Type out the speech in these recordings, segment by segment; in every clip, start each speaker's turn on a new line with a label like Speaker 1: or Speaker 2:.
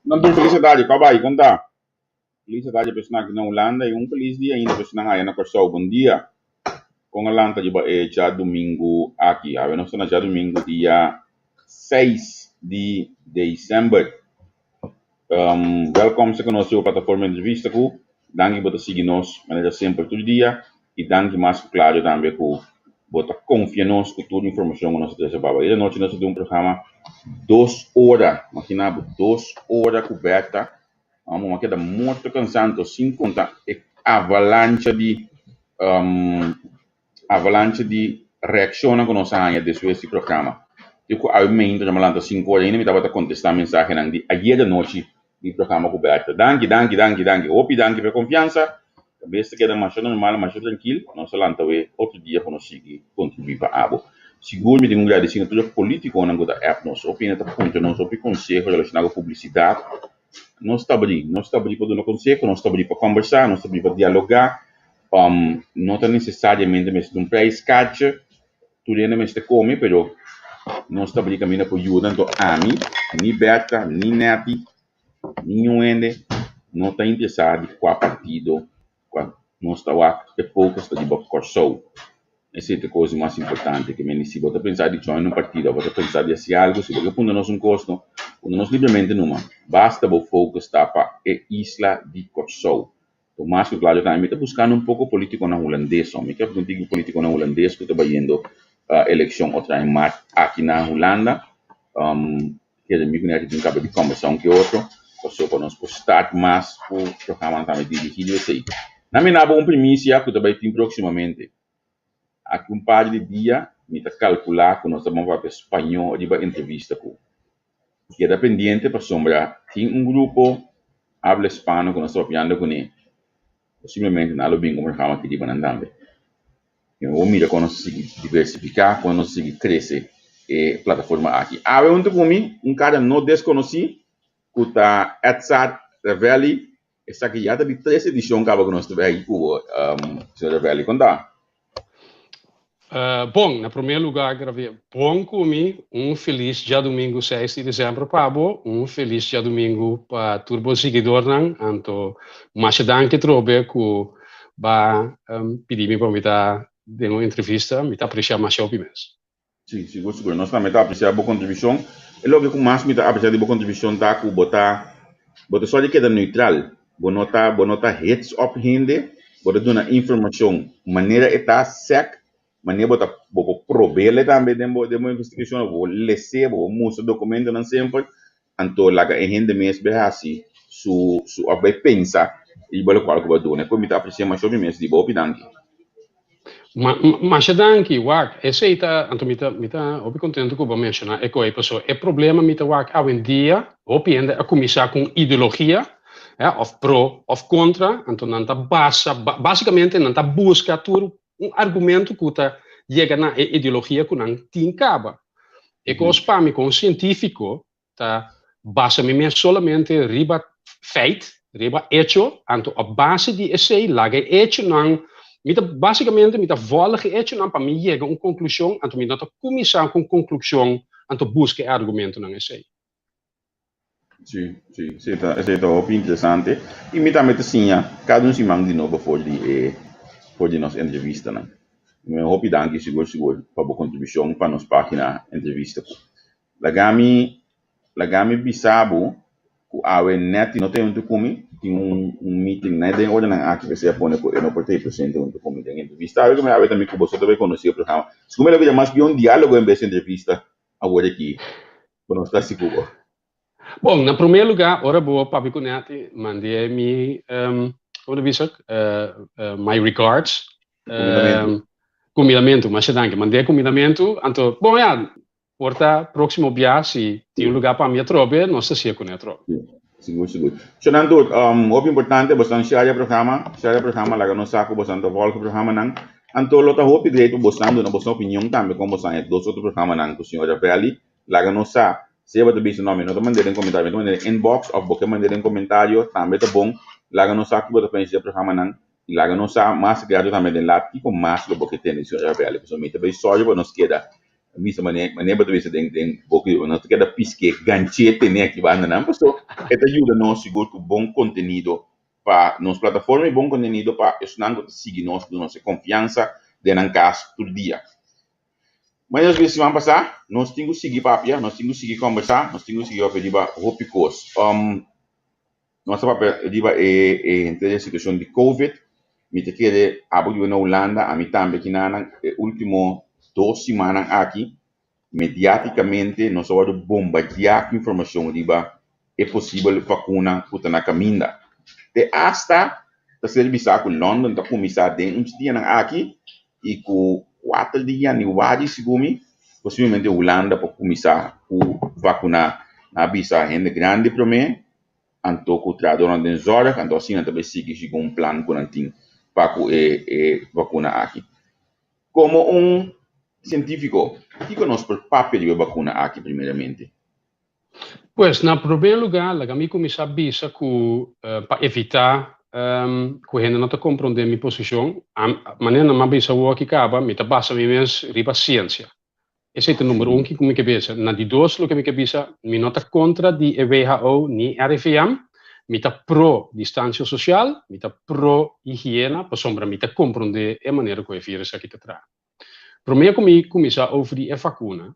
Speaker 1: Nan tur felis tardi, kòp bai, kon ta? Felis tardi pa esnan aki na Hulanda i un felis dia ainda pa esnan aya na Kòrsou. Bon dia! Kon a lanta riba e djadumingu aki? Awe nos ta na djadumingu dia seis di desèmber. Wèlkòm si konosé bo plataforma Entrevista ku. Danki bo ta sigui nos manera semper tur dia i danki mas ku klaru tambe ku bo ta konfia nos ku tur informashon ku nos ta trese pa bo. Ayera nochi nos a tin un programa dos ora, imagina bo, dos ora ku Bertha. Amo a keda morto kansanto sin konta e avalancha di avalancha di reakshonnan ku nos a haña despues di programa. Te ku awe meinta mi a lanta sinku ora ainda mi tabata kontestá mensahenan di ayera nochi di programa ku Bertha. Danki, danki, danki, danki. Hopi danki pa e konfiansa. Kabes ta keda masha normal, masha trankil. Nos a lanta awe otro dia pa nos sigui kontribuí pa abo. Sigur mi tin ku gradisí na tur e polítikonan ku ta app nos. Hopi hende ta puntra nos hopi konseho relashoná ku publisidat. Nos ta abrí, nos ta abrí pa duna konseho, nos ta abrí pa kòmbersá, nos ta abrí pa dialogá. No ta nesesariamente mester un prijskaartje, tur hende mester kome, pero nos ta abrí kaminda por yuda. Anto ami, ni Bertha, ni Netty, niun hende no ta interesá di kua partido, kua nos ta wak e focus ta riba Kòrsou. Esei ta e kos di mas importante ke mende si bo ta pensa di join un partido òf bo ta pensa di hasi algu, si bo ke puntra nos un kos no, puntra nos libremente numa. Basta bo focus ta pa e isla di Kòrsou. Por mas ku klaro tambe mi ta buskando un poko politikonan hulandes mi ke un tiki politikonan hulandes ku ta bayendo elekshon otro aña mart aki na Hulanda. Kere mi ku nèt tin kaba di kòmbersá un ke otro pasobra pa nos por start mas ku programanan tambe dirigí di esei. Nan mi naba un primisia ku ta bai tin próksimamente. Aki un par di dia mi ta kalkulá ku nos ta ban papia spañó riba entrevista ku. Keda pendiente pasobra tin un grupo habla hispano ku nos ta papiando kuné. Posiblemente nan lo bin ku un programa aki riba nan tambe. Mi bo mira kon nos ta sigui diversifiká, kon nos ta sigui krese e plataforma aki. Awe huntu ku mi un kara no deskonosí ku ta Edzard Revelli. Esaki ya ta di tres edishon kaba ku nos ta bai ku bo, señor Revelli. Kon ta?
Speaker 2: Bon, na promé lugá Gravier, bon ku mi, un felis djadumingu seis di desèmber pa bo, un felis djadumingu pa tur bo siguidornan, anto masha danki trobe ku ba pidi mi pa mi ta den un entrevista, mi ta apresiá masha hopi mes.
Speaker 1: Sí, sigur, sigur. Nos tambe ta apresiá bo kontribushon. E loke ku mas mi ta apresiá di bo kontribushon ta ku bo ta bo ta sòl di keda neutral. Bo no ta bo no ta hits op hende, bo ta duna informashon manera e ta sèk, manera bo ta bo por prob'é tambe den bo den bo investigashon, bo por les'é, bo por mustra dokumentonan semper, anto laga e hende mes bai hasi su su òf bai pensa riba lokual ku bo a duna. E ku mi ta apresiá masha hopi mes di bo. Hopi danki.
Speaker 2: Ma, masha danki, wak. Esei ta, anto mi ta, mi ta hopi contento cu bo a menciona e coi, paso e problema mi ta wak awendia, hopi hende a cuminsa cu un ideologia, ja, of pro of contra, anto nan ta basa, basicamente nan ta busca tur un argumento cu ta yega na e ideologia cu nan tin caba. E cos pa mi con cientifico ta basa mi mes solamente riba feit, riba echo, anto a base di esei laga e echonan, mi ta basicamente mi ta volg e echonan pa mi yega un conclusion, anto mi no ta cuminsa cu un conclusion anto busca e argumentonan esei.
Speaker 1: Sí, sí, esei ta, esei ta hopi interesante y mi tambe ta siña cada un siman di nobo for di e, for di nos entrevistanan. Mi hopi danki sigur sigur pa bo contribucion pa nos pagina Entrevista Cu. Laga mi laga mi bisa bo ku awe Netty no ta huntu ku mi, tin un un meeting net den oranan aki p'esei a pone ku e no por ta ei presente huntu ku mi den entrevista. Awe ku mi awe ta mi ku boso ta bai konosí e programa. Segun mi lo bira mas bien un diálogo en bes di entrevista awor aki ku nos ta hasi ku bo.
Speaker 2: Bon, na promé lugá ora bo papia ku Netty mand'é mi komo ta bisa my regards.
Speaker 1: Kumindamentu.
Speaker 2: Kumindamentu, masha danki. Mand'é kumindamentu, anto bon ya Por ta próksimo bia si tin un lugá pa mi atrobe, nos ta si'e kuné atrobe.
Speaker 1: Sigur, sigur. Shonnan tur, hopi importante, bosan share e programa, share e programa, laga nos sa ku bosan ta vòlg e programanan. Anto lo ta hopi great pa bosan duna bosan opinion tambe kon bosan e dos otro programanan ku señor Ravelli. Laga nos sa. Sea bo ta bisa no, mi no ta mand'é den komentario, mi ta mand'é den inbox òf bo ke mand'é den komentario, tambe ta bon. Laga nos sa kiko bo ta pensa di e programanan i laga nos sa mas grato tambe den lat kiko mas lo bo ke tende di señor Ravelli. Pasobra mi ta bay sòri pa nos keda. Misa mane mane bo ta bisa den den boki nos ta keda pisk'é ganch'é tene aki banda nan paso e ta yuda nos sigur ku bon kontenido pa nos plataforma i bon kontenido pa esnan ku ta sigui nos duna nos e konfiansa den nan kas tur dia. Manera nos bisa siman pasá nos tin ku sigui papia nos tin ku sigui kòmbersá nos tin ku sigui papia riba hopi kos. Nos ta papia riba e e henter e situacion di Covid. Mi ta kere abo di na Hulanda, ami tambe kinanan e ultimo dos simannan aki mediaticamente nos a wordo bombardea cu informacion riba e posibel vacuna cu ta na caminda. Te hasta ta ser bisa cu London ta cuminsa den un dianan aki y cu kuater di januari segun mi posiblemente Hulanda por cuminsa cu vacuna. Nan a bisa hende grandi prome anto ku trahadornan den zòrg, anto asina ta bai sigui segun un plan ku nan tin pa ku e e bakuna aki. Komo un sientífiko, kiko nos por papia riba e bakuna aki primeramente?
Speaker 2: Pues, na promé lugá, laga mi kuminsá bisa ku pa evitá ku hende no ta komprondé mi posishon, manera nan a bisa awor aki kaba, mi ta basa mi mes riba siensia. Esei ta number un kiko mi ke bisa. Na di dos loke mi ke bisa, mi no ta kontra di e who ni RIVM, mi ta pro distansia sosial, mi ta pro higiena pasobra mi ta komprondé e manera ku e virus aki ta traha. Promé ku mi kuminsá over di e vakuna,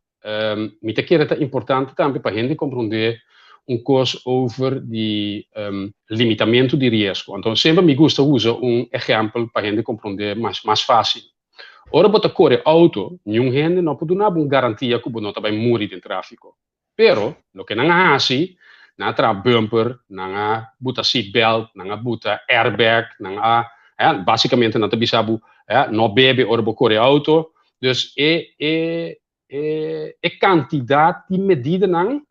Speaker 2: mi ta kere ta importante tambe pa hende komprondé un kos over di limitamentu di riesgo. Anto semper mi gusta usa un ehèmpel pa hende komprondé mas mas fásil. Ora bo ta kore outo, niun hende no por duna bo un garantia ku bo no ta bai muri den tráfiko. Pero, loke nan a hasi, nan a traha bumper, nan a buta seat belt, nan a buta airbag, nan a, eh, básikamente nan ta bisa bo, eh, no bebe ora bo kore outo. Dus e, e, e, e kantidat di medidanan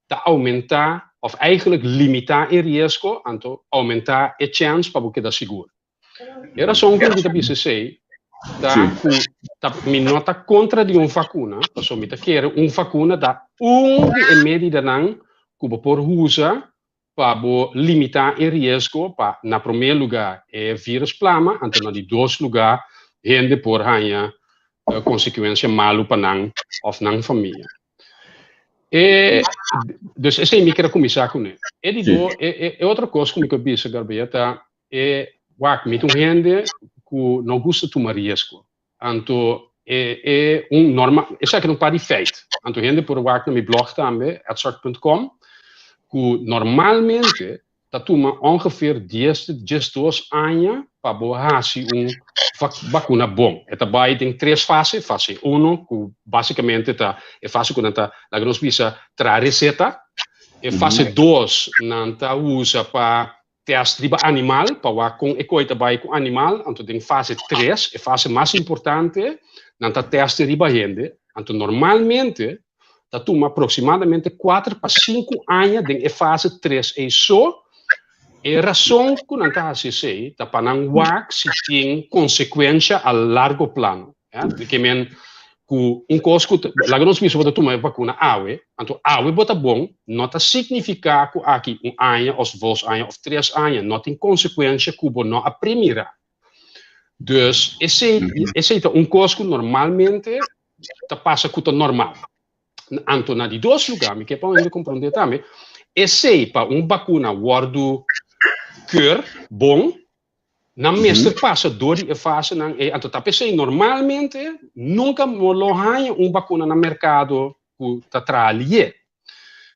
Speaker 2: ta oumentá òf eigentlik limitá e riesgo, anto oumentá e chèns pa bo keda sigur. E rason ku mi ta bisa esei ta ku ta mi no ta kontra di un vakuna, pasobra mi ta kere un vakuna ta un di e medidanan ku bo por usa pa bo limitá e riesgo pa na promé lugá e virus plama, anto na di dos lugá hende por haña konsekuensia malu pa nan òf nan famia. E, dus esei mi kere kuminsá kuné. E di do, e, e otro kos ku mi ke bisa, Garbea, ta E wak, mi ta un hende ku no gusta tuma riesgo. Anto e e un norma, esaki ta un par di feit. Anto hende por wak na mi blog tambe, edzard.com, ku normalmente ta tuma ongeveer dies te diesdos aña pa bo hasi un bakuna bon. E ta bai den tres fase, fase uno ku basikamente ta e fase ku nan ta, laga nos bisa, traha reseta. E fase dos nan ta usa pa Test riba animal pa wak kon e koi ta bai ku animal, anto den fase tres, e fase mas importante, nan ta teste riba hende, anto normalmente ta tuma aproksimadamente kuater pa sinku aña den e fase tres ei so. E rason ku nan ta hasi esei ta pa nan wak si tin konsekuensha a largo plano. Ke men ku un kos ku laga nos bisa bo ta tuma e bakuna awe, anto awe bo ta bon, no ta signifiká ku aki un aña òf dos aña òf tres aña no tin konsekuensha ku bo no a premirá. Dus esei esei ta un kos ku normalmente ta pasa ku ta normal. Anto na di dos lugá mi ke pa un hende komprondé tambe, esei pa un bakuna wòrdu keur bon, Nan mester pasa dor di e fasenan ei, anto ta p'esei normalmente nunka bo lo haña un bakuna na merkado ku ta traha lié.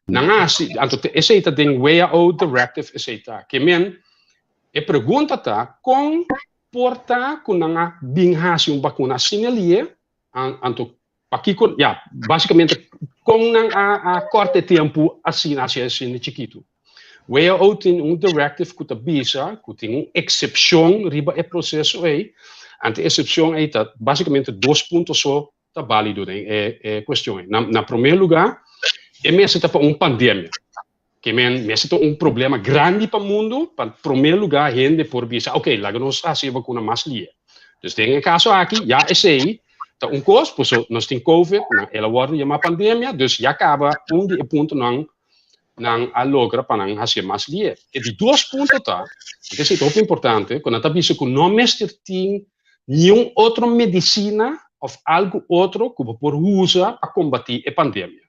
Speaker 2: Nan a hasi, anto esei ta den WHO directive esei ta. Ke men, e pregunta ta kon por ta ku nan a bin hasi un bakuna asina lié, anto Pakiko, ya, basikamente kon nan a a kòrta e tempu asina, hasi asina chikitu. WHO tin un directive ku ta bisa ku tin un eksepshon riba e proseso ei, anto e eksepshon ei ta basikamente dos punto so ta bálido den e e kuestion ei. Na na promé lugá e mester ta pa un pandemia. Ke men mester ta un problema grandi pa mundu, pa prome luga hende por bisa, ok, laga nos hasi e bakuna mas lie. Dus den e kaso aki, ya esei ta un kos, paso nos tin covid, nan el a wòrdu yamá pandemia, dus ya kaba un di e puntonan nan a logra pa nan hasié mas lie. E di dos punto ta, anto esei ta hopi importante, ku nan ta bisa ku no mester tin niun otro medisina. òf algu otro ku bo por usa pa kombatí e pandemia.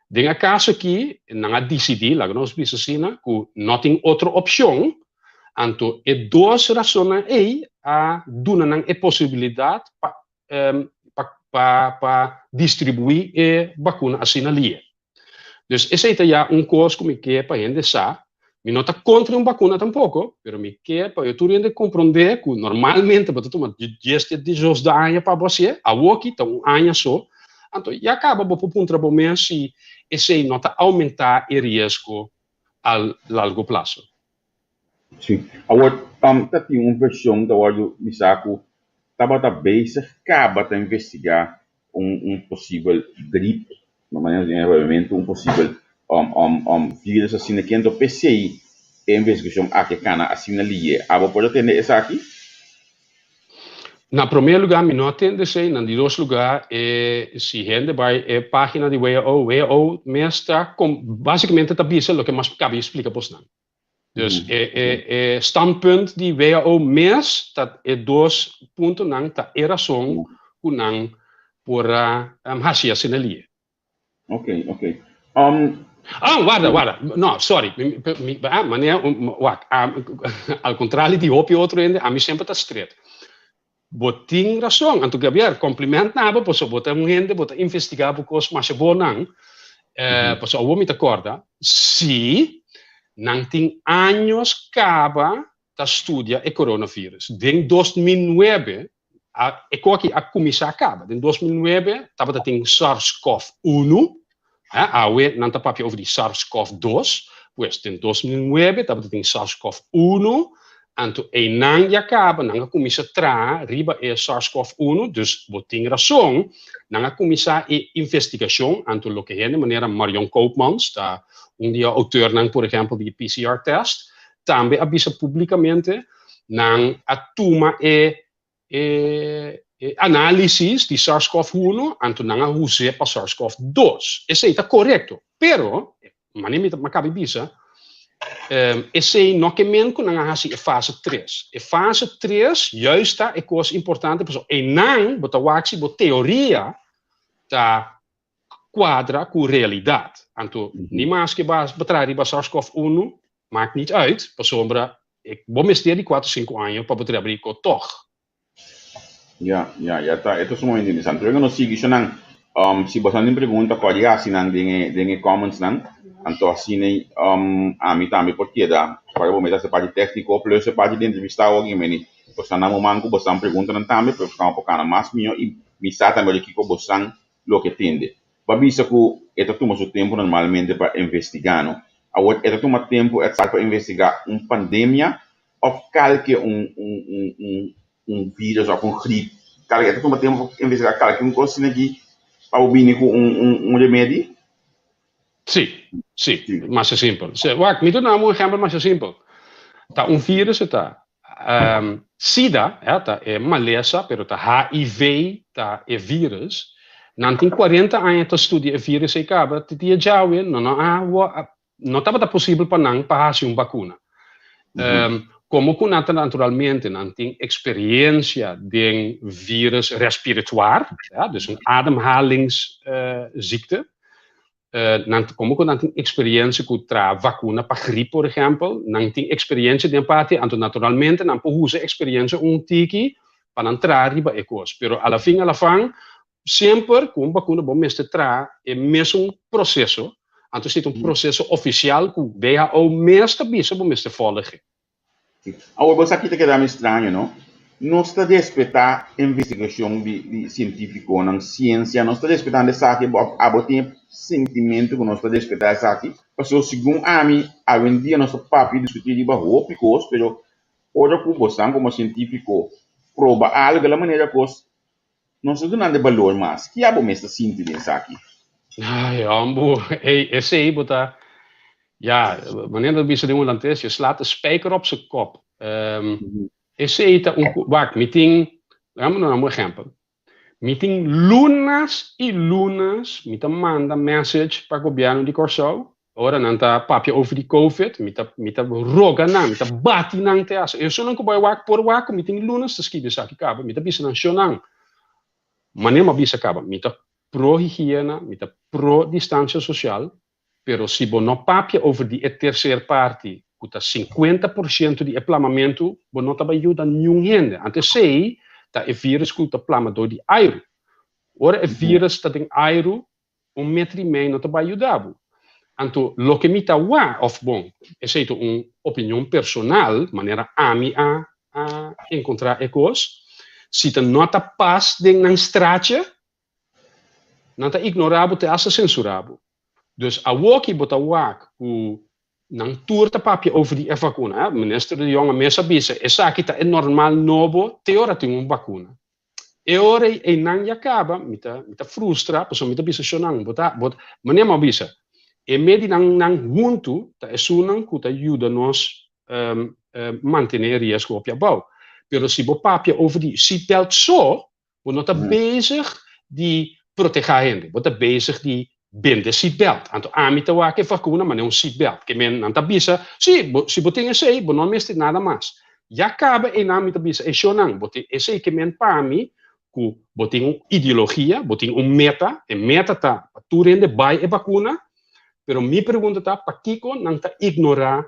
Speaker 2: Den e kaso aki nan a disidí, laga nos bisa asina, ku no tin otro opshon, anto e dos rasonnan ei a duna nan e posibilidat pa pa pa distribuí e bakuna asina lie. Dus esei ta ya un kos ku mi ke pa hende sa. Mi no ta kontra un bakuna tampoko, pero mi ke pa tur hende komprondé ku normalmente bo ta tuma dies te diesdos aña pa bo hasié, awoki ta un aña so. Anto ya kaba bo por puntra bo mes si esei no ta oumentá e riesgo al largo plaso.
Speaker 1: Sí. Awor, ta tin un version ta wòrdu bisa ku tabata bezig kaba ta investigá un un posibel grip, na manera di envolvimento un posibel virus asina ki anto p'esei e investigashon aki a kana asina liye. Abo por a tende esaki?
Speaker 2: Na promé lugá mi no a tende esei, na di dos lugá e si hende bai e página di WHO, WHO mes ta básikamente ta bisa loke mas kabi splika bosnan. Dus e e e standpunt di WHO mes ta e dos puntonan ta e rason ku nan por a hasi asina lie.
Speaker 1: Ok, ok.
Speaker 2: Ah, warda, warda. No, sorry. Mi, mi, ah, manera, wak, ah, al contrario di hopi otro hende, ami semper ta stret. Bo tin rason. Anto Gabriel, compliment na bo, pasobra bo ta un hende, bo ta investiga bo kos masha bon nan. Eh, pasobra awor mi ta korda, si nan tin años kaba ta studia e coronavirus. Den 2009, a, e koki a kuminsá kaba. Den 2009 tabata tin SARS-CoV-1, eh, awe nan ta papia over di SARS-CoV-2, pues den 2009 tabata tin SARS-CoV-1, anto einan ya kaba nan a kuminsá traha riba e SARS-CoV-1, dus bo tin rason, nan a kuminsá e investigashon, anto loke hende manera Marion Koopmans, ta un di e outornan por ehèmpel di e PCR test, tambe a bisa publikamente, nan a tuma e e e análisis di SARS-CoV-1, anto nan a us'é pa SARS-CoV-2. Esei ta korekto, pero, manera mi ta kabi bisa, esei no ke men ku nan a hasi e fase tres. E fase tres juist ta e kos importante pasobra einan bo ta wak si bo teoria ta kuadra ku realidat. Anto, ni maske bo a traha riba SARS-CoV-1, maakt niet uit, pasobra bo mester di kuater sinku aña pa bo traha rico tòg.
Speaker 1: Ya, ya, ya ta, e ta sumamente interesante. Luego nos sigui shonan, si boso tin pregunta kòrda i hasi nan den e den e comments nan, anto asina ami tambe por keda kòrda bo mester hasi e parti tèkniko plus e parti di entrevista awor aki meni boso nan moman ku boso preguntanan tambe pero bo por kana mas mihó i mi sa tambe di kiko boso loke tende. Bo a bisa ku e ta tuma su tempu normalmente pa investigá, no? Awor, e ta tuma tempu èksakt pa investigá un pandemia òf kalke un un un un un vírus òf un grip? Kalke e ta tuma tempu pa investigá kalke un kos asina aki pa bo bini ku un un un remedi?
Speaker 2: Sí, sí, masha simpel. Wak, mi ta duna un ehèmpel masha simpel. Ta un vírus e ta. Sida, ja, ta e malesa, pero ta HIV ta e virus. Nan tin 40 aña ta studia e virus ei kaba, te dia djawe no no a no tabata posibel pa nan pa hasi un bakuna. Komo ku nan ta naturalmente nan tin eksperiencia den virus respiratoir, ja, dus un ademhalingsziekte, Nan komo ku nan tin eksperiencia ku traha vakuna pa grip por ehèmpel, nan tin eksperiencia den parti, anto naturalmente nan por usa eksperiencia un tiki pa nan traha riba e kos. Pero a la fin a la fan, semper ku un bakuna bo mester traha e mesun proseso, anto esei ta un proseso ofisial ku WHO mes ta bisa bo mester volge.
Speaker 1: Awor bo sa ki ta keda mi straño no? Nos ta respetá investigashon di di sientífikonan, siensia, nos ta respetando esaki bo abo tin e sentimentu ku nos ta respetá esaki? Pasobra segun ami awendia nos ta papia i diskutí riba hopi kos pero ora ku bosan komo sientífiko proba algu la manera kos Nos ta dunando e balor mas. Ki abo mes ta sinti den esaki?
Speaker 2: Ai, hombo, ey, esey bo ta, ja, manera ta bisa den holandes, je slaat de spijker op z'n kop. Esey ta un, wak, mi tin, laga mi duna un ehempel. Mi tin lunas y lunas mi ta manda message pa gobierno di Kòrsou, Ora nan ta papia over di covid, mi ta mi ta roga nan, mi ta bati nan te hasta. Esunnan ku bai wak por wak ku mi tin lunes ta skibi esaki kaba, mi ta bisa nan, Shonnan, Manera mi a bisa kaba, mi ta pro higiena, mi ta pro distansia sosial, pero si bo no papia over di e tercer parti, ku ta 50% di e plamamentu, bo no ta bai yuda niun hende. Anto esei ta e virus ku ta plama dor di airu. Ora e virus ta den airu, un metro i mei no ta bai yuda bo. Anto loke mi ta wak, òf bon, esei ta un opinion personal, manera ami a a enkontrá e kos, si ta no ta pas den nan straatje, nan ta ignorá bo te asta sensurá bo. Dus awoki bo ta wak ku nan tur ta papia over di e vakuna. Minister de Jonge mes a bisa esaki ta e normal nobo te ora tin un vakuna. E ora ei einan ya kaba mi ta mi ta frustra pasobra mi ta bisa shonnan bo ta bo manera mi a bisa e medinan nan huntu ta esunnan ku ta yuda nos mantené e riesgo hopi abou. Pero si bo papia over di seatbelt so Bo no ta bezig di protehá hende, bo ta bezig di bende seatbelt. Anto ami ta wak e vakuna manera un seatbelt. Ke men nan ta bisa, sí, bo, si bo tin esei, bo no mester nada mas. Ya kaba einan mi ta bisa e shownan, bo tin esei ke men pa mi ku bo tin un ideologia, bo tin un meta, e meta ta pa tur hende bai e vakuna, pero mi pregunta ta pakiko nan ta ignorá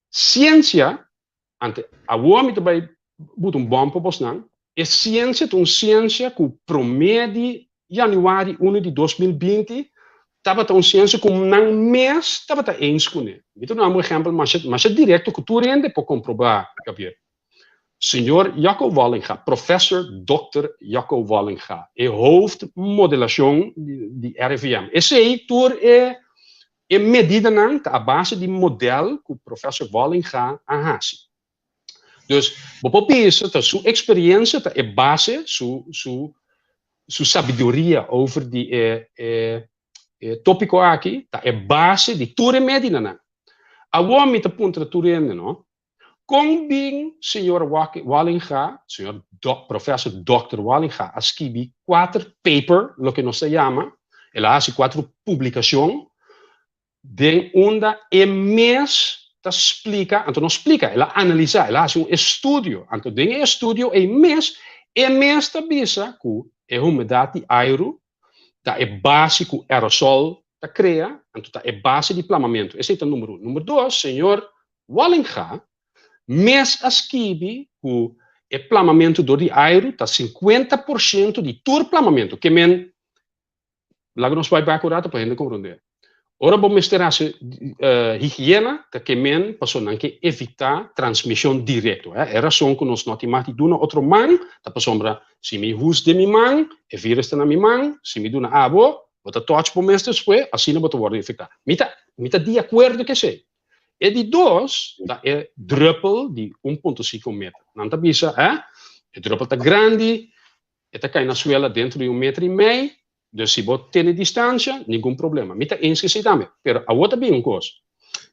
Speaker 2: siensia? Ante awor mi ta bai buta un bòm pa bosnan. E siensia ta un siensia ku promé di yanüari unu di 2020 tabata un siensia ku nan mes tabata eens kuné. Mi ta duna un ehèmpel masha masha direkto ku tur hende por komprobá, Gabriel. Señor Jacco Wallinga, Professor Dòkter Jacco Wallinga, e hoofd modelashon di RIVM. Esei tur e E medidanan ta a base di model ku Professor Wallinga a hasi. Dus bo por bisa ta su eksperiensia ta e base, su su su sabiduria over di e e e topiko aki ta e base di tur e medidanan. Awor mi ta puntra tur hende no, Kon bin señor Wallinga, señor Professor Dòkter Wallinga a skibi kuater paper, loke nos ta yama, el a hasi kuater publikashon den unda e mes ta splika, anto no splika, el a analisá, el a hasi un estudio, anto den e estudio ei mes, e mes ta bisa ku e humedat di airu ta e base ku aerosol ta krea, anto ta e base di plamamentu. Esei ta number un. Number dos, señor Wallinga mes a skibi ku e plamamentu dor di airu ta 50% di tur plamamentu. Ke men, laga nos bai bek un rato pa hende komprondé. Ora bo mester hasi higiena ta ke men pasobra nan ke evitá transmishon direkto. E rason ku nos no tin mag di duna otro man ta pasobra si mi hus den mi man, e virus ta na mi man, si mi duna abo, bo ta touch bo mes despues, asina bo ta wòrdu infektá. Mi ta mi ta di akuerdo ku esei. E di dos ta e drùpel di un punto sinku meter. Nan ta bisa, e drùpel ta grandi, e ta kai na suela dentro di un meter i mei, Dus si bo tene distancia, ningun problema. Mi ta eens esey tambe. Pero awor ta bin un cos.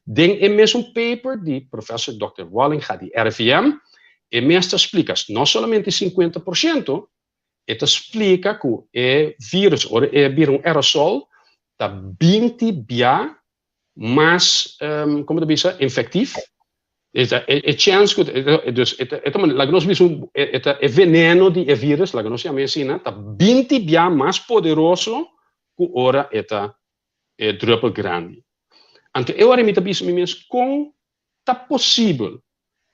Speaker 2: Den e mesun paper di Professor Dòkter Wallinga di RIVM, e mes ta splica no solamente 50%, e ta splica cu e virus, ora e bira un aerosol, ta 20 bia mas, como ta bisa, infectief. E ta e chens ku dus e ta e ta laga nos bisa un e ta e veneno di e virus laga nos yama asina ta 20 bia mas poderoso ku ora e ta e druppel grandi. Anto e ora mi ta bisa mi mes kon ta posibel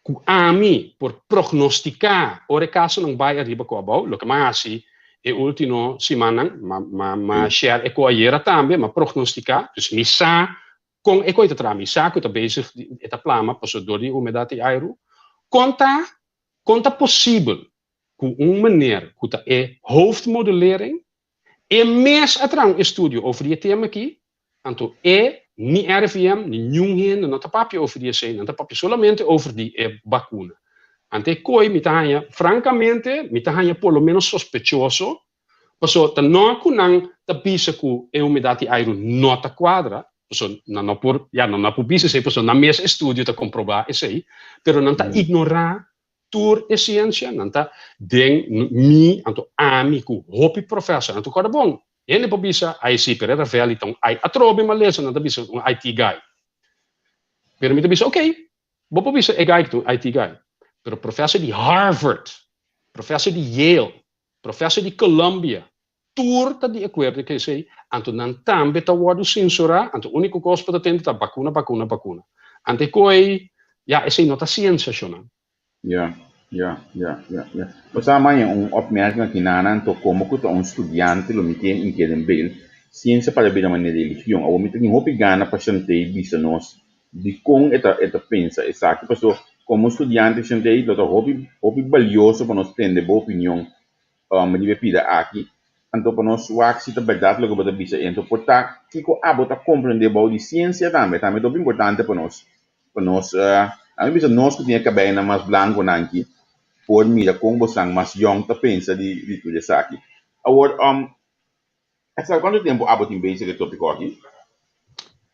Speaker 2: ku ami por prognostiká ora e kasonan bai ariba ku abou, loke mi a hasi e ultimo simannan, mi a share e ku ayera tambe, mi a prognostiká, dus mi sa Kon e koi ta traha? Mi sa ku ta bezig e ta plama pasobra dor di humedat di airu. Kon ta kon ta posibel ku un meneer ku ta e hoofdmodellering e mes a traha un estudio over di e tema aki, anto e ni RIVM ni niun hende no ta papia over di esei, nan ta papia solamente over di e bakuna. Anto e koi mi ta haña frankamente mi ta haña por lo menos sospechoso. Paso ta no ku nan ta bisa ku e humedat di airu no ta kuadra, paso nan no por, ya, nan no por bisa esei paso nan mes estudio ta komprobá esei, pero nan ta ignorá tur e siensia, nan ta den mi, anto ami ku hopi profèsor, anto kòrda bon, hende por bisa, ai si, pero e Ravelli ta un ai, atrobe malesa nan ta bisa un IT guy, pero mi ta bisa, okey, bo por bisa e guy ku ta un IT guy, pero profèsor di Harvard, profèsor di Yale, Professor di Columbia. Tur ta di akuerdo ku esei, anto nan tambe ta wòrdu sensurá, anto úniko kos ku bo ta tende ta bakuna, bakuna, bakuna. Anto e koi, ya, esei no ta siensia, shonnan.
Speaker 1: Ya, ya, ya, ya, ya. Bo sa maña un opmerking aki nana, anto komo ku ta un studiante lo mi ke inke den bel, siensia para bira manera religion. Awor mi ta tin hopi gana pa Shantey bisa nos dikon e ta e ta pensa esaki, paso komo studiante Shantey lo ta hopi hopi balioso pa nos tende bo opinion riba e pida aki, anto pa nos wak si ta bèrdat loke bo ta bisa i anto por ta kiko abo ta komprendé bou di siensia tambe, tambe ta hopi importante pa nos, pa nos, ami bisa nos ku tin e kabeinan mas blankonan aki por mira kon bosan mas yòn ta pensa di di tur esaki. Awor, Esaki kuantu tempu abo tin bezig e topiko aki?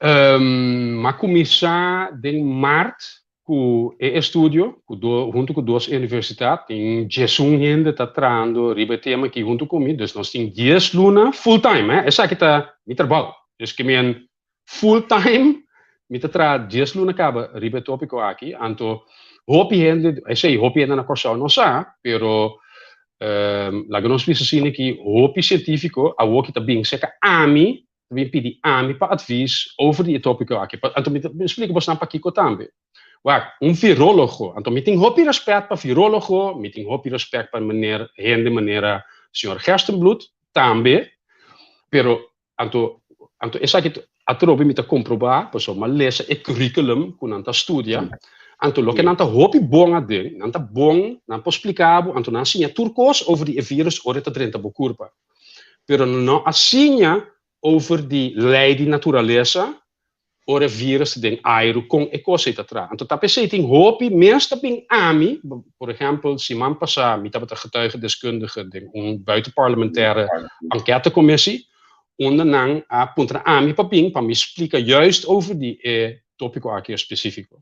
Speaker 2: M'a kuminsá den mart ku e estudio ku do huntu ku dos universitat. Tin 11 hende ta trahando riba e tema aki huntu ku mi. Dus nos tin 10 luna full time, eh. Esaki ta mi trabou. Dus ke men full time mi ta traha 10 luna kaba riba e topiko aki. Anto hopi hende, esei hopi hende na Kòrsou no sa, pero laga nos bisa asina ki hopi sientífiko awor ki ta bin serka ami, ta bin pidi ami pa advis over di e topiko aki. Anto mi ta splika bosnan pakiko tambe. Wak, un virólogo, anto mi tin hopi rèspèt pa virólogo, mi tin hopi rèspèt pa meneer, hende manera señor Gerstenbluth tambe, pero Anto, anto esaki atrobe mi ta komprobá, pasobra mi a lesa e curriculum ku nan ta studia. Anto loke nan ta hopi bon aden, nan ta bon, nan por splika bo, anto nan a siña tur kos over di e virus ora e ta drenta bo kurpa. Pero nan no a siña over di lei di naturalesa ora e virus ta den airu kon e kos ei ta traha. Anto ta p'esei tin hopi mes ta bin ami, por ehèmpel siman pasá mi tabata getuigedeskundige den un buitenparlementaire enquêtecommissie unda nan a puntra ami pa bin pa mi splika juist over di e tópiko aki espesífiko.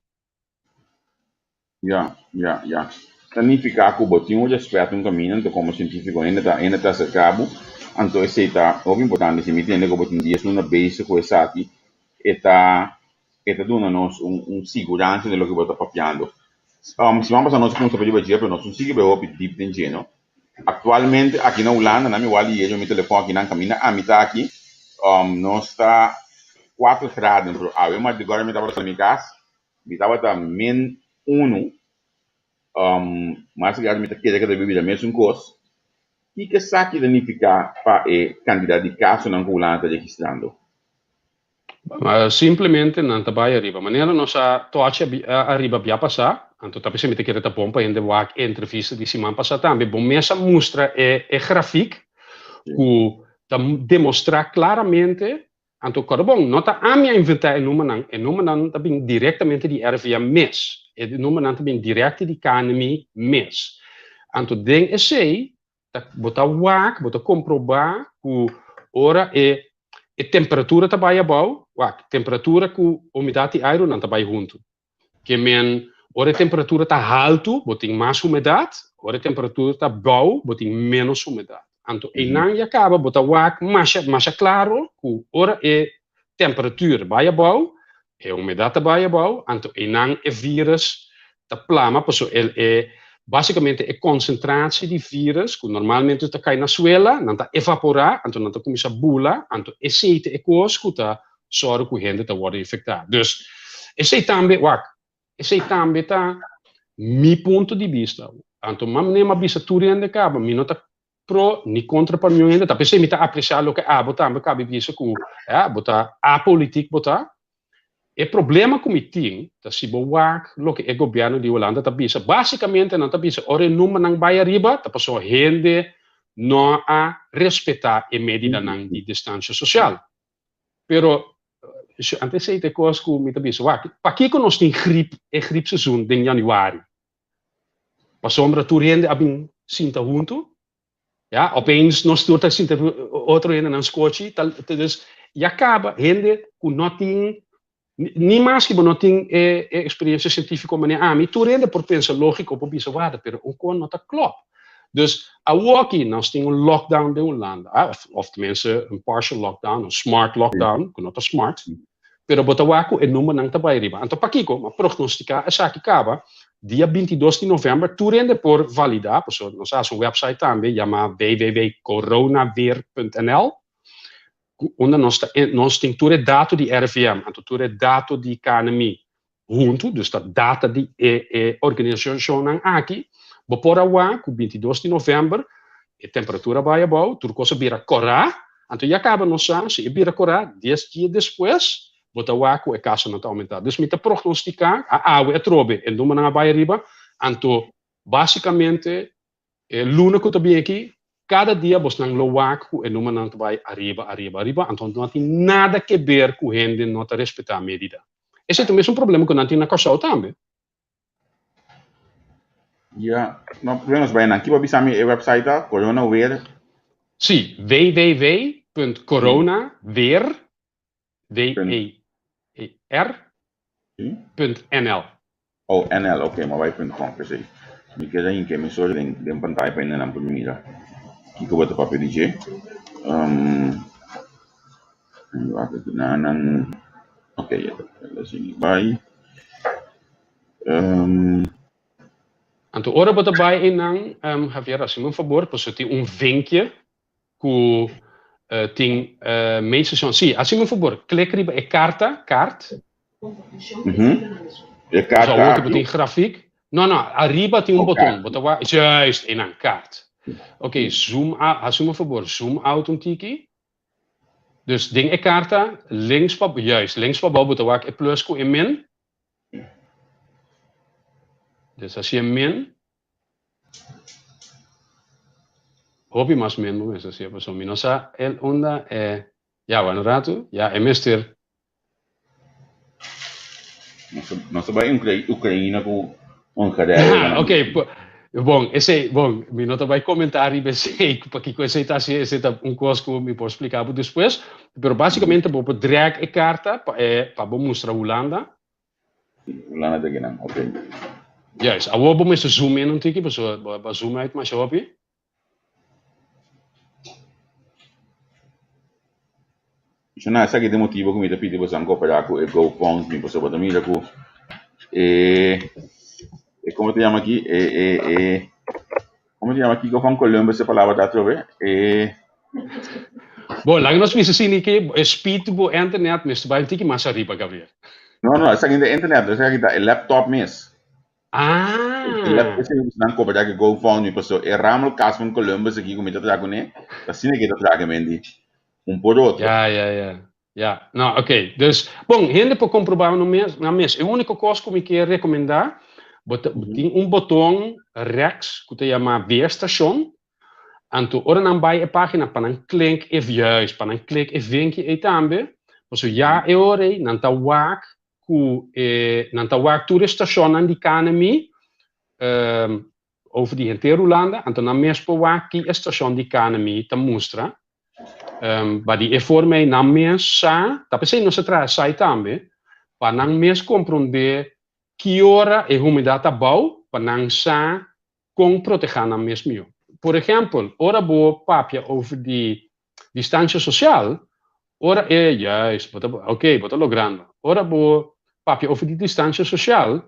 Speaker 1: Ya, ya, ya. Ta nifiká ku bo tin un rèspèt un kaminda, anto komo sientífiko hende ta hende ta aserká bo, anto esei ta hopi importante. Si mi tende ku bo tin dies luna bezig ku esaki, e ta e ta duna nos un un siguransa den loke bo ta papiando. Siman pasá nos a kuminsá papia riba dje, pero nos no sigui bai hopi dip den dje, no. Aktualmente aki na Hulanda, nan mi wal di yega mi telefòn aki nan kaminda ami ta aki, nos ta kuater graden, pero awe madrugada mi tabata sali mi kas, Mi tabata min unu, mas grandi mi ta kere ku ta bibi ta mesun kos. Kiko esaki ta nifiká pa e kantidat di kasonan ku Hulanda ta registrando?
Speaker 2: Simplemente nan ta bai ariba. Manera nos a tochi ariba bia pasá, anto ta p'esei mi ta kere ta bon pa hende wak e entrevista di siman pasá tambe. Bo mes a mustra e grafik ku ta demostrá klaramente. Anto kòrda bon, no ta ami a inventá e numbernan, e numbernan ta bin direktamente di RIVM mes, e numbernan ta bin dirèkte di KNMI mes. Anto den esei ta bo ta wak, bo ta komprobá ku ora e e temperatura ta bai abou, wak, temperatura ku humidat di airu nan ta bai huntu. Ke men ora e temperatura ta haltu bo tin mas humedat, ora e temperatura ta bou bo tin ménos humedat. Anto einan ya kaba bo ta wak masha masha klaro ku ora e temperatura bai abou, e humedat ta bai abou, anto einan e virus ta plama pasobra el e basikamente e konsentratie di virus ku normalmente ta kai na suela, nan ta evaporá, anto nan ta kuminsá bula, anto esei ta e kos ku ta sòru ku hende ta wòrdu infektá. Dus, esei tambe, wak, esei tambe ta mi punto di bista. Anto manera mi a bisa tur hende kaba, mi no ta pro ni kontra pa niun hende, ta p'esei mi ta apresiá loke abo tambe kabi bisa ku, ya, bo ta apolitik bo ta. E problema ku mi tin ta si bo wak loke e gobièrnu di Hulanda ta bisa, basikamente nan ta bisa ora e numbernan bai ariba ta pasobra hende no a respetá e medidanan di distansha sosial. Pero antes esei ta e kos ku mi ta bisa, wak, pakiko nos tin grip, e gripseizoen den yanüari? Pasobra tur hende a bin sinta huntu, ya, opeens nos tur ta sinta otro hendenan skochi, tal, dus ya kaba hende ku no tin Ni maske bo no tin e experiencia cientifico manera ami, tur hende por pensa logico, por bisa warda, pero un con no ta klop. Dus awoki nos tin un lockdown den Hulanda, of, of tenminste un partial lockdown, un smart lockdown, cu no ta smart. Pero bo ta wak ku e numbernan ta bai riba. Anto pakiko? M'a prognostiká esaki kaba dia bintidos di novèmber tur hende por validá, pasobra nos a hasi un wèpsait tambe yamá www.coronaweer.nl ku unda nos ta nos tin tur e dato di RIVM, anto tur e dato di KNMI huntu, dus ta data di e e organisashonnan aki, bo por a wak ku bintidos di novèmber e temperatura bai abou, tur kos a bira kòrá, anto ya kaba nos sa si e bira kòrá dies dia despues bo ta wak ku e kasonan ta oumentá. Dus mi ta prognostiká, a awe atrobe e numbernan a bai ariba, anto básikamente e luna ku ta bin aki, kada dia bosnan lo wak ku e numbernan ta bai ariba, ariba, ariba, anto no tin nada ke ber ku hende no ta respetá medida. Esei ta mesun problema ku nan tin na Kòrsou tambe.
Speaker 1: Ya, no, primero nos bai nan. Ki bo bisa mi e website ta? Corona Weer?
Speaker 2: Sí, www.coronaweer, W-E-E-R, punt nl.
Speaker 1: Oh, NL, ok, ma bai punt com, p'esei. Mi keda hinka e mesora den, den pantaya pa hendenan por mira kiko bo ta papia di dje. Um, wak aki nan, ok, ya ta, ya ta sigui bai. Um.
Speaker 2: Anto ora bo ta bai einan, um, Javier, hasi mi un fabor, pasobra tin un vinkje ku tin meetstation. Sí, hasi mi un fabor, klik riba e karta, kaart.
Speaker 1: E kaart
Speaker 2: Awor ku bo tin grafik. No, no, ariba tin un boton. Bo ta wak, juist, einan, kaart. Ok, zoom out, hasi mi un fabor, zoom out un tiki. Dus den e karta, links pa, juist, links pa bou bo ta wak e plus ku e min. Dus hasi e min. Hopi mas min bo mester hasié pasobra mi no sa el unda e ya wak un ratu ya e mester.
Speaker 1: Nos ta bai Ukraina ku Hongarije.
Speaker 2: Ok bon esei bon mi no ta bai komentá riba esei pakiko esei ta hasié esei ta un kos ku mi por splika bo despues pero basikamente bo por drag e karta pa e pa bo mustra Hulanda.
Speaker 1: Hulanda ta kinan, ok.
Speaker 2: Juist, awor bo mester zoom in un tiki pasobra bo a zoom uit masha hopi.
Speaker 1: Shona, esaki ta e motibo ku mi ta pidi boso koperá ku e GoFundMe pasobra bo ta mira ku e e komo ta yama aki e e e komo ta yama kiko van Columbus e palabra ta atrobe e
Speaker 2: Bo, laga nos bisa asina ke e speed bo internet mester bai un tiki mas ariba, Gabriel.
Speaker 1: No, no, esaki no ta internet, esaki ta e laptop mes.
Speaker 2: Ah!
Speaker 1: E laptop esei ku nan koperá ku GoFundMe pasobra e ramelkas van Columbus aki ku mi ta traha kuné, ta asina ke ta traha men di un por otro.
Speaker 2: Ya, ya, ya. Ya, no, ok. Dus, bon, hende por komprobá nan mes, nan mes. E úniko kos ku mi ke rekomendá, bo ta, tin un boton rèks ku ta yama Weerstation. Anto ora nan bai e página pa nan klink e, juist, pa nan klik e vinki ei tambe, pasobra ya e ora ei nan ta wak ku e, nan ta wak tur e stashonnan di KNMI, over di henter Hulanda, anto nan mes por wak ki e stashon di KNMI ta mustra. Ba di e forma ei nan mes sa, ta p'esei nos a traha esai tambe, pa nan mes komprondé ki ora e humedat ta bou, pa nan sa kon protehá nan mes mihó. Por ehèmpel, ora bo papia over di distansia sosial, ora e, juist, bo ta, oké, bo ta logrando. Ora bo papia over di distansia sosial,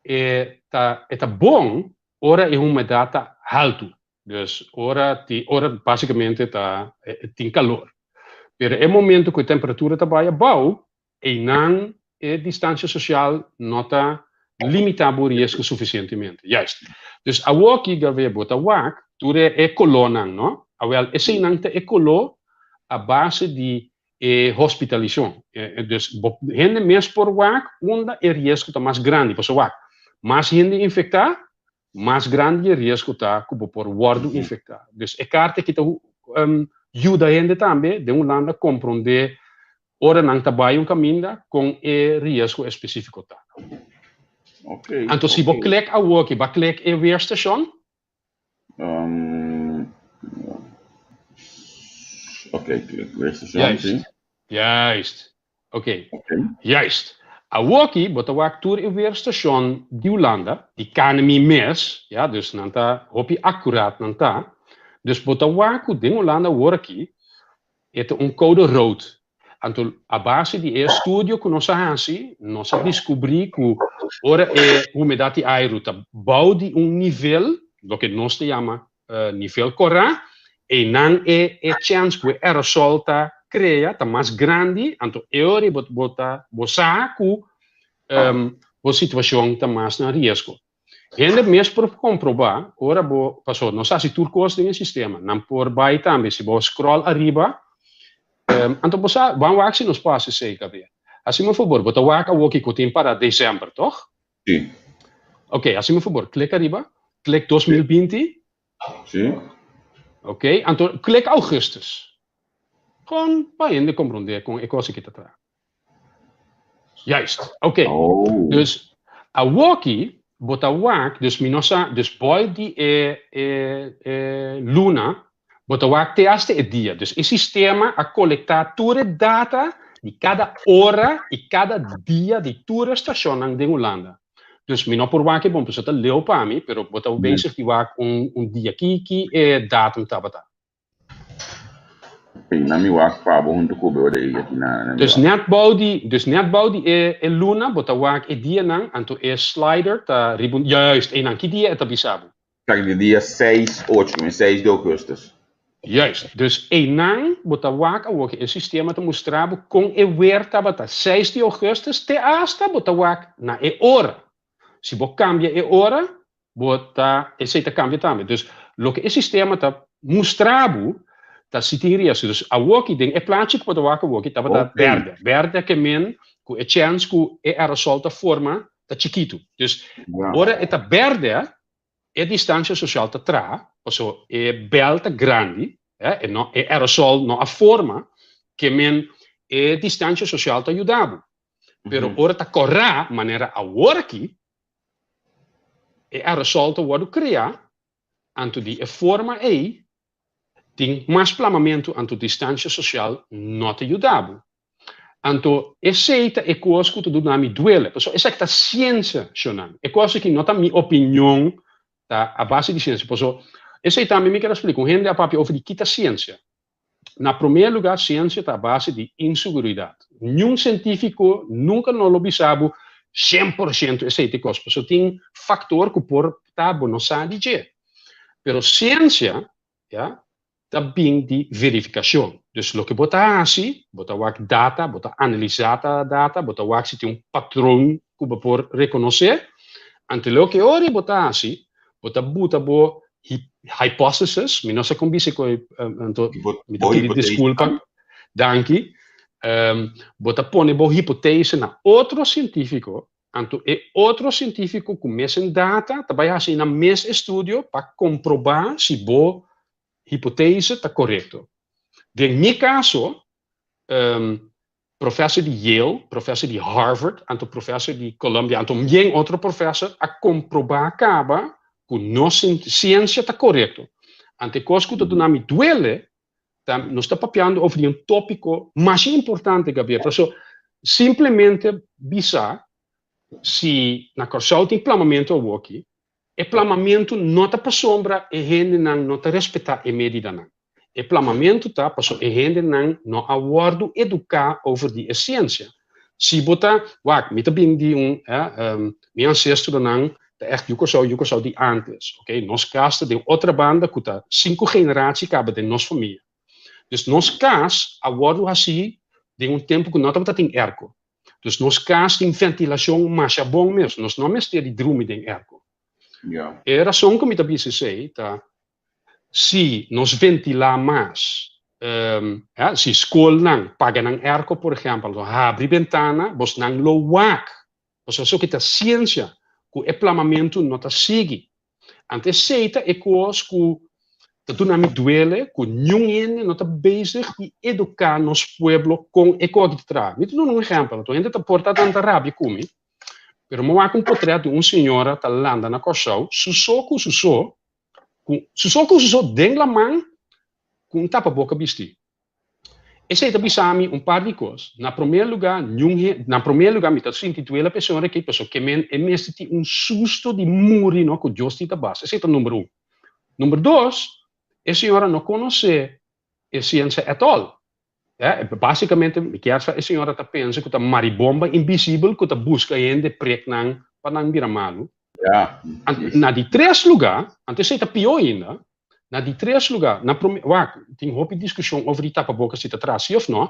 Speaker 2: e ta, e ta bon ora e humedat ta haltu. Dus ora ti, ora basikamente ta, tin kalor. Pero e momento ku e temperatura ta bai abou, Einan e distancia social no ta limita bo riesgo suficientemente. Juist. Dus awoki Gavé bo ta wak tur e e colornan, no? Awel eseinan ta e color a base di e hospitalisacion. Dus bo hende mes por wak unda e riesgo ta mas grandi. Pasobra wak, mas hende infecta, mas grandi e riesgo ta ku bo por wòrdu infektá. Dus e karta aki ta yuda hende tambe den Hulanda komprondé ora nan ta bai un kaminda kon e riesgo espesífiko ta. Anto si bo klek awoki, bo a klek e weerstation? Juist, juist. Ok, juist. Awoki bo ta wak tur e weerstation di Hulanda, di KNMI mes, ya, dus nan ta hopi akuraat nan ta. Dus bo ta wak ku den Hulanda awor aki e ta un koude rood. Anto a base di e estudio ku nos a hasi, nos a diskubrí ku ora e humedat di airu ta bou di un nivel, loke nos ta yama nivel korá, einan e e chèns ku e aerosol ta krea ta mas grandi, anto e ora ei bo bo ta bo sa ku bo situashon ta mas na riesgo. Hende mes por komprobá ora bo, pasobra nos hasi tur kos den e sistema, nan por bai tambe si bo scroll ariba, anto bo sa, ban wak si nos por hasi esei kabia. Hasi mi un fabor, bo ta wak awor kiko tin para desèmber, tòg?
Speaker 1: Sí.
Speaker 2: Ok, hasi mi un fabor, klik ariba, klik 2020.
Speaker 1: Sí.
Speaker 2: Ok, anto klik augustus. Kon pa hende komprondé kon e kos aki ta traha. Juist, ok.
Speaker 1: Oh.
Speaker 2: Dus awoki bo ta wak, dus mi no sa, dus boy di e, e, e luna, bo ta wak te hasta e dia. Dus e sistema a kolektá tur e data di kada ora i kada dia di tur e stashonnan den Hulanda. Dus mi no por wak e bon, pasobra ta leu pa mi, pero bo ta bezig di wak un, un dia. Ki, ki e datum tabata?
Speaker 1: Na mi wak pa bo huntu ku bo ora ei aki na na mi
Speaker 2: Dus
Speaker 1: wak.
Speaker 2: net bou di, dus net bou di e, e luna bo ta wak e dianan, anto e slider ta riba un, juist, einan, ki dia e ta bisa bo?
Speaker 1: Ta di dia seis ocho, e seis di augustus.
Speaker 2: Juist, dus einan bo ta wak awor ke e sistema ta mustra bo kon e weer tabata seis di augustus te asta bo ta wak na e ora. Si bo kambia e ora, Bo ta, esei ta kambia tambe. Dus loke e sistema ta mustra bo ta si tin riesgo. Dus awoki den e plachi ku bo ta wak awoki tabata
Speaker 1: Ok.
Speaker 2: bèrdè. Bèrdè ke men ku e chèns ku e aerosol ta forma ta chikitu. Dus
Speaker 1: Ja.
Speaker 2: ora e ta bèrdè e distansia sosial ta traha paso e bèl ta grandi, e no e aerosol no a forma ke men e distansia sosial ta yuda bo. Pero ora ta kòrá manera awor aki E aerosol ta wòrdu kreá, anto di e forma ei tin mas plamamentu anto distansia sosial no ta yuda bo. Anto esei ta e kos ku ta duna mi duele, pasobra esaki ta siensia, shonnan. E kos aki no ta mi opinion, ta a base di siensia. Pasobra esei tambe mi kier a splika, un hende a papia over di ki ta siensia. Na promé lugá, siensia ta a base di inseguridat. Niun sientífiko nunka no lo bisa bo 100% esei ta e kos, pasobra tin faktor ku por ta bo no sa di dje. Pero siensia, ya, ta bin di verifikashon. Dus loke bo ta hasi, bo ta wak data, bo ta analisá ta data, bo ta wak si tin un patron ku bo por rekonosé. Anto loke ora bo ta hasi, bo ta buta bo hypothesis, mi no sa kon bisa koe, anto mi ta pidi disculpa, danki, bo ta pone bo hipotese na otro cientifico, anto e otro cientifico ku mesun data ta bai hasi nan mes estudio pa komproba si bo hipotese ta korekto. Den mi kaso, Professor di Yale, professor di Harvard, anto professor di Columbia, anto bien otro professor a komprobá kaba ku nos siensia ta korekto. Anto e kos ku ta duna mi duele ta nos ta papiando over di un tópiko masha importante, Gabriel. Pasobra simplemente bisa si na Kòrsou tin plamamentu awoki, e plamamentu no ta pasobra e hendenan no ta respetá e medidanan. E plamamentu ta pasobra e hendenan no a wòrdu eduká over di e siensia. Si bo ta, wak, mi ta bin di un, mi ansestronan ta ègt yu Kòrsou, yu Kòrsou di ántes, oke. Nos kas ta den Otrabanda ku ta sinku generatie kaba den nos famia. Dus nos kas a wòrdu hasí den un tempu ku no tabata tin èrko. Dus nos kas tin ventilashon masha bon mes, nos no mester di drumi den èrko. E rason ku mi ta bisa esei ta si nos ventilá mas, si skolnan paga nan airco por ehèmpel, lo habri bentana, bosnan lo wak, pasobra esaki ta siensia ku e plamamentu no ta sigui. Anto esei ta e kos ku ta duna mi duele ku niun hende no ta bezig di eduká nos pueblo kon e kos aki ta traha. Mi ta duna un ehèmpel, anto hende ta por ta tanta rabia ku mi, pero mi wak un potrèt di un señora ta landa na Kòrsou, su so ku su so, ku su so ku su so den laman ku un tapaboka bistí. Esei ta bisa mi un par di kos. Na promé lugá, niun hende, na promé lugá mi ta sinti duele pa e señora aki pasobra ke men e mester tin un susto di muri no ku Dios tin ta basta. Esei ta number un. Number dos, e señora no konosé e siensia at all. Eh, básicamente, mi kier sa e señora ta pensa ku ta maribomba invisibel ku ta buska hende prek nan pa nan bira malu.
Speaker 1: Ja.
Speaker 2: Na di tres lugá, anto esei ta pió ainda, na di tres lugá, na promé, wak, tin hopi diskushon over di tapaboka si ta traha si òf no,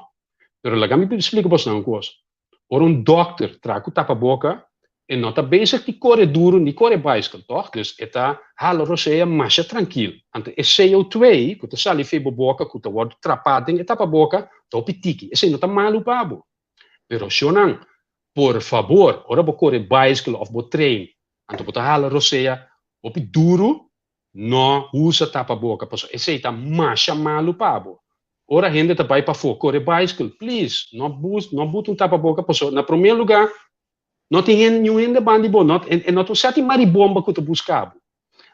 Speaker 2: pero laga mi splika bosnan un kos. Ora un dòkter traha ku tapaboka, e no ta bezig di kore duru ni kore baiskel, tòg? Dus e ta hala rosea masha trankil. Anto e CO2 ku ta sali fe bo boka ku ta wòrdu trapá den e tapaboka ta hopi tiki. Esei no ta malu pa bo. Pero shonnan, por fabor, ora bo kore baiskel òf bo train, anto bo ta hala rosea hopi duru, No usa tapaboka pasobra esei ta masha malu pa bo. Ora hende ta bai pafó kore baiskel, please no bus no buta un tapaboka pasobra na promé lugá no tin hende niun hende banda di bo, no e no ta un sèt di maribomba ku ta buska bo.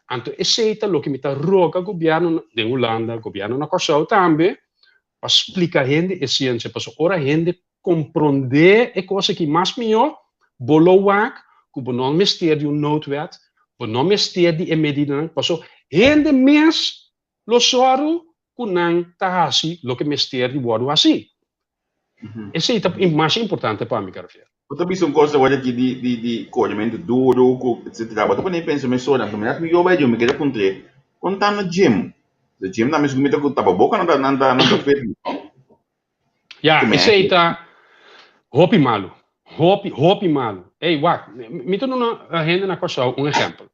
Speaker 2: Anto esei ta loke mi ta roga gobièrnu den Hulanda, gobièrnu na Kòrsou tambe pa splika hende e siensia pasobra ora hende komprondé e kos aki mas mihó, bo lo wak ku bo no mester di un noodwet, bo no mester di e medidanan, paso hende mes lo sòru ku nan ta hasi loke mester di wòrdu hasí. Esei ta masha importante pa mi, Garfiel.
Speaker 1: Bo ta bisa un kos awor aki di di di korementu duru ku etsetera. Bo ta pone pensa mesora. Anto mi a ku yoba e mi keda puntr'é, kon ta na gym? E gym tambe segun mi ta ku tapaboka nan ta nan ta nan ta fit, no?
Speaker 2: Ya, esei ta hopi malu. Hopi, hopi malu. Ey, wak, mi ta duna hende na Kòrsou un ehèmpel.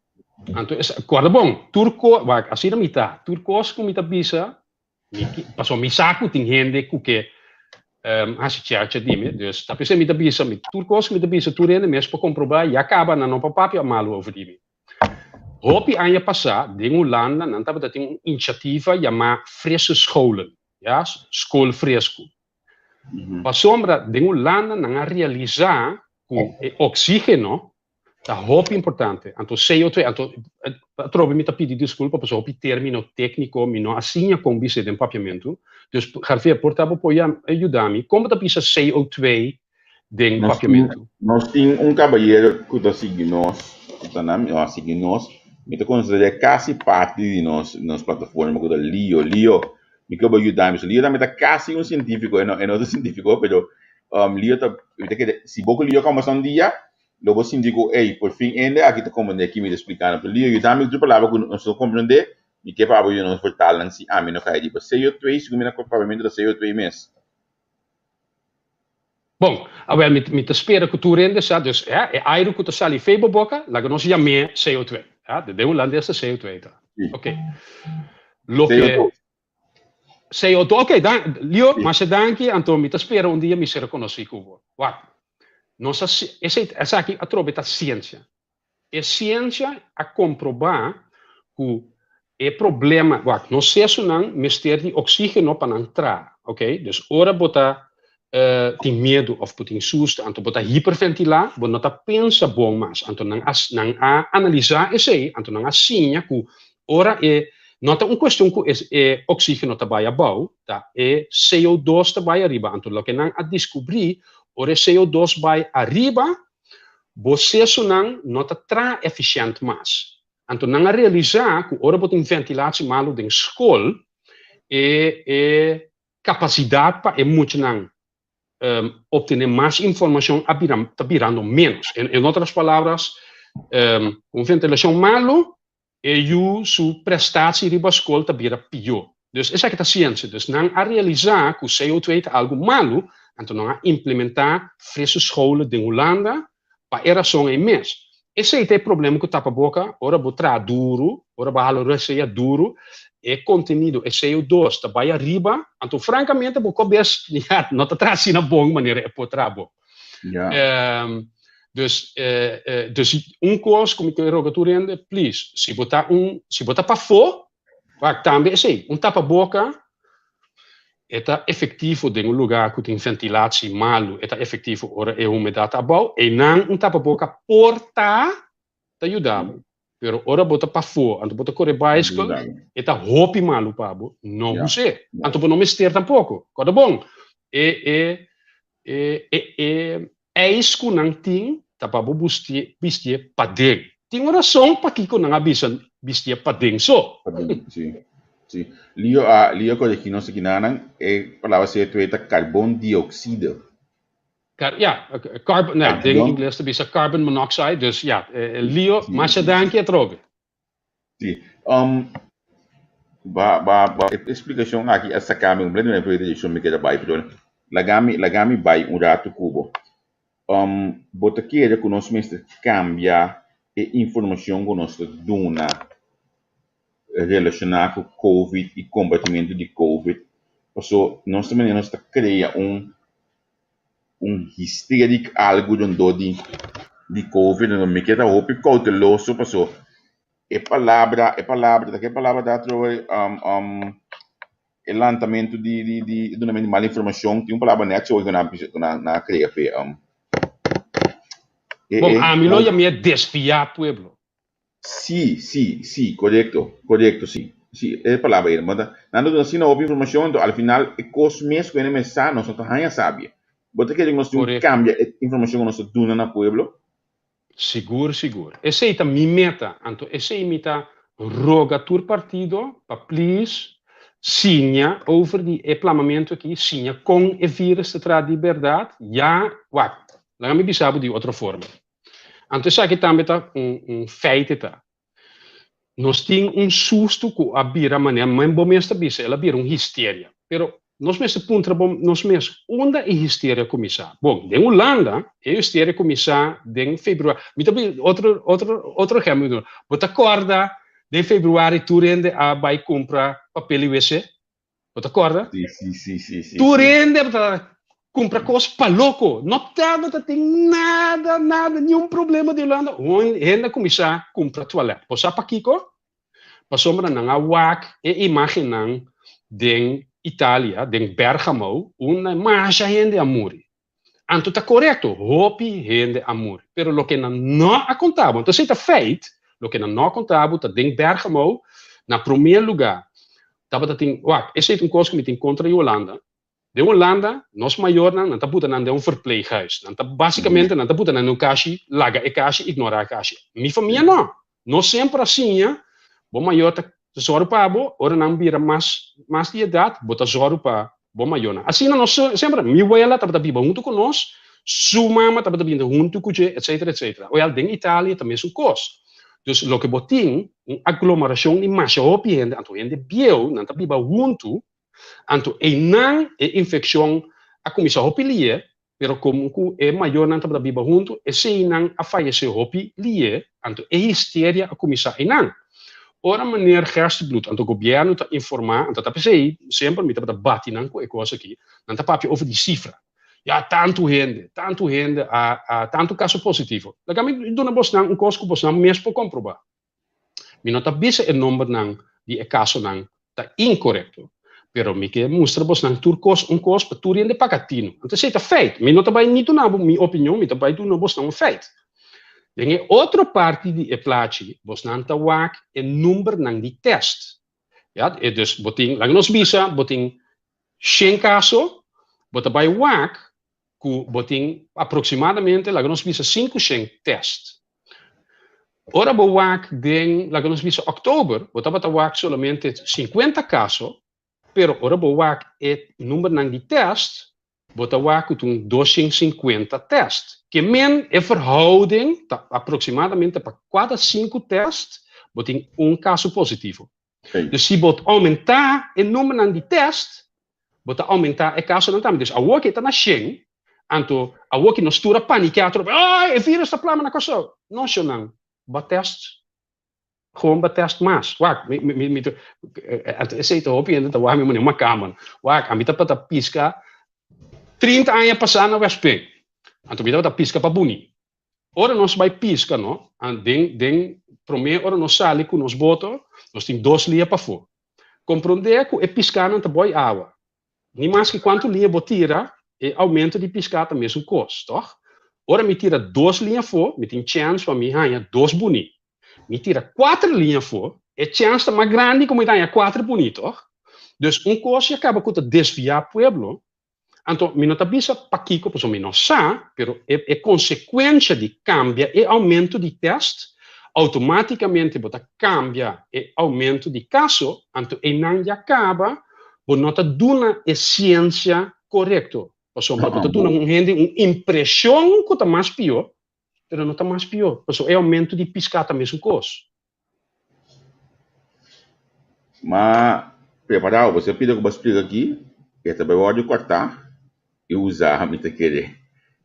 Speaker 2: Anto, kòrda bon, tur kos, wak, asina mi ta, tur kos ku mi ta bisa, mi ki, pasobra mi sa ku tin hende ku ke hasi chèrchè di mi, dus ta p'esei mi ta bisa, mi tur kos ku mi ta bisa tur hende mes por komprobá, ya kaba nan no por papia malu over di mi. Hopi aña pasá, den Hulanda nan tabata tin un inisiativa yamá Frisse Scholen. ya, skol fresku. Pasobra den Hulanda nan a realisá ku e oksígeno ta hopi importante. Anto CO2, anto atrobe mi ta pidi diskulpa pasobra hopi término tékniko mi no a siña kon bis'é den papiamentu. Dus Javier, por ta bo por yuda mi, kon bo ta bisa CO2 den papiamentu?
Speaker 1: Nos tin un kabayero ku ta sigui nos, ku ta na, no a sigui nos, mi ta konsider'é kasi parti di nos nos plataforma ku ta Lio. Lio, mi ke bo yuda mi. So Lio tambe ta kasi un sientífiko, e no e no ta sientífiko, pero Lio ta, mi ta kere, si bo ku Lio kòmbersá un dia, lo bo sinti ku, ey, por fin hende aki ta komprendé ki mi ta splikando. Pero Lio, yuda mi ku tur palabra ku nos no komprendé, mi ke pa abo yuda nos vertalnan si ami no kai riba. CO2, segun mi na papiamentu ta CO2 mes.
Speaker 2: Bon, awel mi mi ta spera ku tur hende sa, dus ja, e airu ku ta sali fei bo boka, laga nos yam'é CO2. Ja, den hulandes ta CO2 ta.
Speaker 1: Sí.
Speaker 2: Ok. Loke
Speaker 1: CO2.
Speaker 2: CO2, ok, dan, Leo,
Speaker 1: Sí.
Speaker 2: masha danki, anto mi ta spera un dia mi ser konosí ku bo. Wak, nos a, esei, esaki atrobe ta siensia. E siensia a komprobá ku e problema, wak, nos sesunan mester di oksígeno pa nan traha, ok? Dus ora bo ta tin miedu òf bo tin sustu, anto bo ta hiperventilá, bo no ta pensa bon mas. Anto nan a nan a analisá esei, anto nan a siña ku ora e, no ta un kuestion ku e e oksígeno ta bai abou, ta e CO dos ta bai ariba. Anto loke nan a diskubrí, ora e CO dos bai ariba, Bo sesunan no ta traha efisiènt mas. Anto nan a realisá ku ora bo tin ventilatie malu den skol, e e kapasidat pa e muchanan optené mas informashon a bira ta birando ménos. En otras palabras, ku un ventilashon malu, E yu su prestatie riba skol ta bira pió. Dus esaki ta siensia. Dus nan a realisá ku CO2 ta algu malu, anto nan a implementá frisse scholen den Hulanda pa e rason ei mes. Esei ta e problema ku tapaboka, ora bo traha duru, ora bo hala rosea duru, e kontenido, e CO2 ta bai ariba, anto frankamente bo kobes ya no ta traha asina bon manera e por traha bon.
Speaker 1: Ja.
Speaker 2: Dus, dus un kos ku mi ke roga tur hende, please, si bo ta un, si bo ta pafó, wak tambe esei, un tapaboka e ta efektivo den un lugá ku tin ventilatie malu, e ta efektivo ora e humedat ta abou, einan un tapaboka por ta ta yuda bo. Pero ora bo ta pafó, anto bo ta kore baiskel, e ta hopi malu pa bo, no hus'é. Anto bo no mester tampoko. Kòrda bon, e e e e e eis ku nan tin ta pa bo bustié bistié paden. Tin un rason pakiko nan a bisa bistié paden so.
Speaker 1: Paden, si. Sí. Lio a Lio corregí nos aki nanan, e palabra CO2 ta carbon dioxide.
Speaker 2: Car ja, carbon, nou, den ingles ta bisa carbon monoxide, dus ja, Lio, masha danki atrobe.
Speaker 1: Sí. Um, ba, ba, ba, e explicacion aki a saca mi completamente for di direccion mi keda bai, pero laga mi, laga mi bai un rato cu bo. Um, bo ta kere cu nos mester cambia e informacion cu nos ta duna relaciona cu Covid y combatimento di Covid? Paso nos ta manera nos ta crea un un hysteric algo rondó di di Covid, mi ke ta hopi cauteloso paso E palabra, e palabra, ta ke palabra ta atrobe um, um, e lantamentu di, di, di dunamentu di mal informashon, tin un palabra nèt so ku nan ku nan nan a krea p'e. Um,
Speaker 2: e, Bon, e, ami lo yam'é desviá pueblo.
Speaker 1: Sí, sí, sí, korekto, korekto, sí. Sí, e palabra ei. Bo ta, nan ta duna asina hopi informashon, anto al final e kos mes ku hende mes sa, nos no ta haña sabia. Bo ta kere ku nos tin ku kambia e informashon ku nos ta duna na pueblo?
Speaker 2: Sigur sigur. Esey ta mi meta, anto esey mi ta roga tur partido pa please siña over di e plamamento aki, siña con e virus ta traha di berdad, ya, wak, laga mi bisa bo di otro forma. Anto esaki tambe ta un un feite ta. Nos tin un susto cu a bira manera men bo mes ta bisa, el a bira un histeria. Pero nos mester puntra bo nos mes, unda e histeria cuminsa? Bon, den Hulanda e histeria cuminsa den februari. Mi ta bisa otro otro otro ehempel mi ta duna. Bo ta corda den februari tur hende a bay cumpra papel y wc? Bo ta corda?
Speaker 1: Sí, sí, sí, sí, sí,
Speaker 2: Tur
Speaker 1: sí.
Speaker 2: hende ta cumpra cos pa loco. No tabata tin nada, nada, ni un problema di Hulanda. Hon hende a cuminsa cumpra toilet. Bo sa pakico? Pasobra nan a wak e imagennan den Italia, den Bergamo, unda masha hende a muri. Anto ta korekto, hopi hende a muri. Pero loke nan no a konta bo, anto esei ta feit, loke nan no a konta bo ta den Bergamo, na promé lugá, tabata tin, wak, esei ta un kos ku mi tin kontra di Holanda. Den Holanda, nos mayornan, nan ta buta nan den un verpleeghuis. Nan ta, basikamente, nan ta buta nan den un kashi, laga e kashi, ignorá e kashi. Mi famia no. Nos semper a siña, bo mayor ta zòru pa bo, ora nan bira mas mas di edat, bo ta zòru pa bo mayornan. Asina nos semper, mi wela tabata biba huntu ku nos, su mama tabata binta huntu ku dje, etsetera, etsetera. Oial, den Italia ta mesun kos. Dus loke bo tin, un aglomerashon di masha hopi hende, anto hende bieu, nan ta biba huntu, anto einan e infekshon a kuminsá hopi lié, Pero komo ku e mayornan tabata biba huntu, eseinan a fayesé hopi lié, anto e histeria a kuminsá einan. Ora meneer Gerstenbluth, anto gobièrnu ta informá, anto ta p'esei semper mi tabata bati nan ku e kos aki, nan ta papia over di sifra. Ya, tantu hende, tantu hende a, a, tantu kaso positivo. Laga mi duna bosnan un kos ku bosnan mes por komprobá. Mi no ta bisa e nombernan di e kasonan ta inkorekto, pero mi ke mustra bosnan tur kos un kos pa tur hende paga tinu. Anto esei ta feit. Mi no ta bai ni duna bo mi opinion, mi ta bai duna bosnan un feit. Den e otro parti di e plachi bosnan ta wak e numbernan di tèst. Ya, e dus bo tin, laga nos bisa, bo tin shen kaso, bo ta bai wak ku bo tin aproksimadamente, laga nos bisa, sinku shen tèst. Ora bo wak den, laga nos bisa, òktober, bo tabata wak solamente sinkuenta kaso, pero ora bo wak e numbernan di tèst, bo ta wak ku ta un 250 tèst. Ke men e verhouding ta aproksimadamente pa kada sinku tèst bo tin un kaso positivo. Dus si bo oumentá e numbernan di tèst, bo ta oumentá e kasonan tambe. Dus awor ke ta na shen, anto awor ke nos tur a panikiá atrobe, Ai, e virus ta plama na Kòrsou! No, shonnan, bo a tèst, gewoon bo a tèst mas. Wak, mi, mi, mi, anto esei ta hopi hende ta wak mi manera un makamer. Wak, ami tabata piska 30 aña pasá na Westpunt. Anto mi tabata piska pa buni. Ora nos bai piska no, den den promé ora nos sali ku nos boto, nos tin dos lia pafó. Komprondé ku e piskanan ta boi awa. Ni maske kuantu liña bo tira, e oumento di piská ta mesun kos, tòg? Ora mi tira dos liña afó, mi tin chèns pa mi haña dos buní. Mi tira kuater liña afó, e chèns ta mas grandi ku mi ta haña kuater buní, tòg? Dus un kos ya kaba ku ta desviá pueblo. Anto mi no ta bisa pakiko, pasobra mi no sa, pero e e konsekuensha di kambia e oumento di tèst Outomátikamente bo ta kambia e oumento di kaso, anto einan ya kaba bo no ta duna e siensia korekto. Pasobra bo ta duna un hende un impreshon ku ta mas pió, pero no ta mas pió, pasobra e oumento di piská ta mesun kos.
Speaker 1: Ma prepará bo, bo pida ku bo splika aki, e ta bai wòrdu kòrtá i usá, mi ta kere,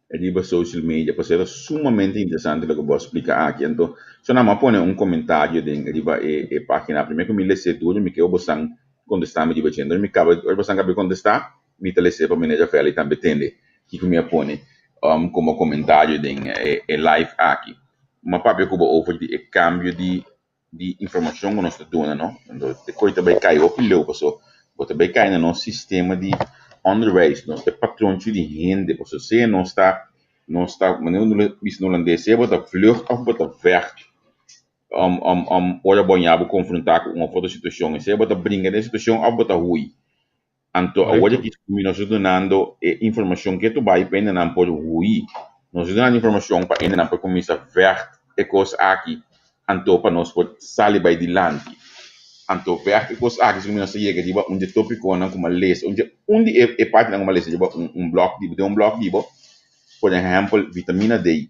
Speaker 1: riba social media, pasobra e ta sumamente interesante loke bo a splika aki. Anto, so nan mi a pone un komentario den riba e e página, promé ku mi les'é duru mi ke bo bosan kontestá mi riba dje. Anto mi kaba, ora bosan kaba di kontestá, mi ta les'é pa meneer Rafaeli tambe tende kiko mi a pone komo komentario den e live aki. Mi a papia ku bo over di e kambio di di informashon ku nos ta duna no. Anto e kos ta bai kai hopi leu paso bo ta bai kai na nos sistema di onderwijs, nos ta e patronchi di hende paso sea nos ta nos ta manera nos ta bisa na hulandes sea bo ta vlucht òf bo ta vecht ora bo a ña bo konfrontá ku un òf otro situashon sea bo ta bringa den e situashon òf bo ta hui. Anto awor
Speaker 2: Correcto.
Speaker 1: aki mi nos ta dunando e informacion ke tu bai pa hendenan por hui. Nos ta dunando informacion pa hendenan por cuminsa vecht e cos aki, anto pa nos por sali bai dilanti. Anto vecht e cos aki si mi nos ta yega riba un di e topiconan cu mi a lesa, un di un di e partinan cu mi a lesa riba un un blog di bo, den un blog di bo, por ehempel vitamina D.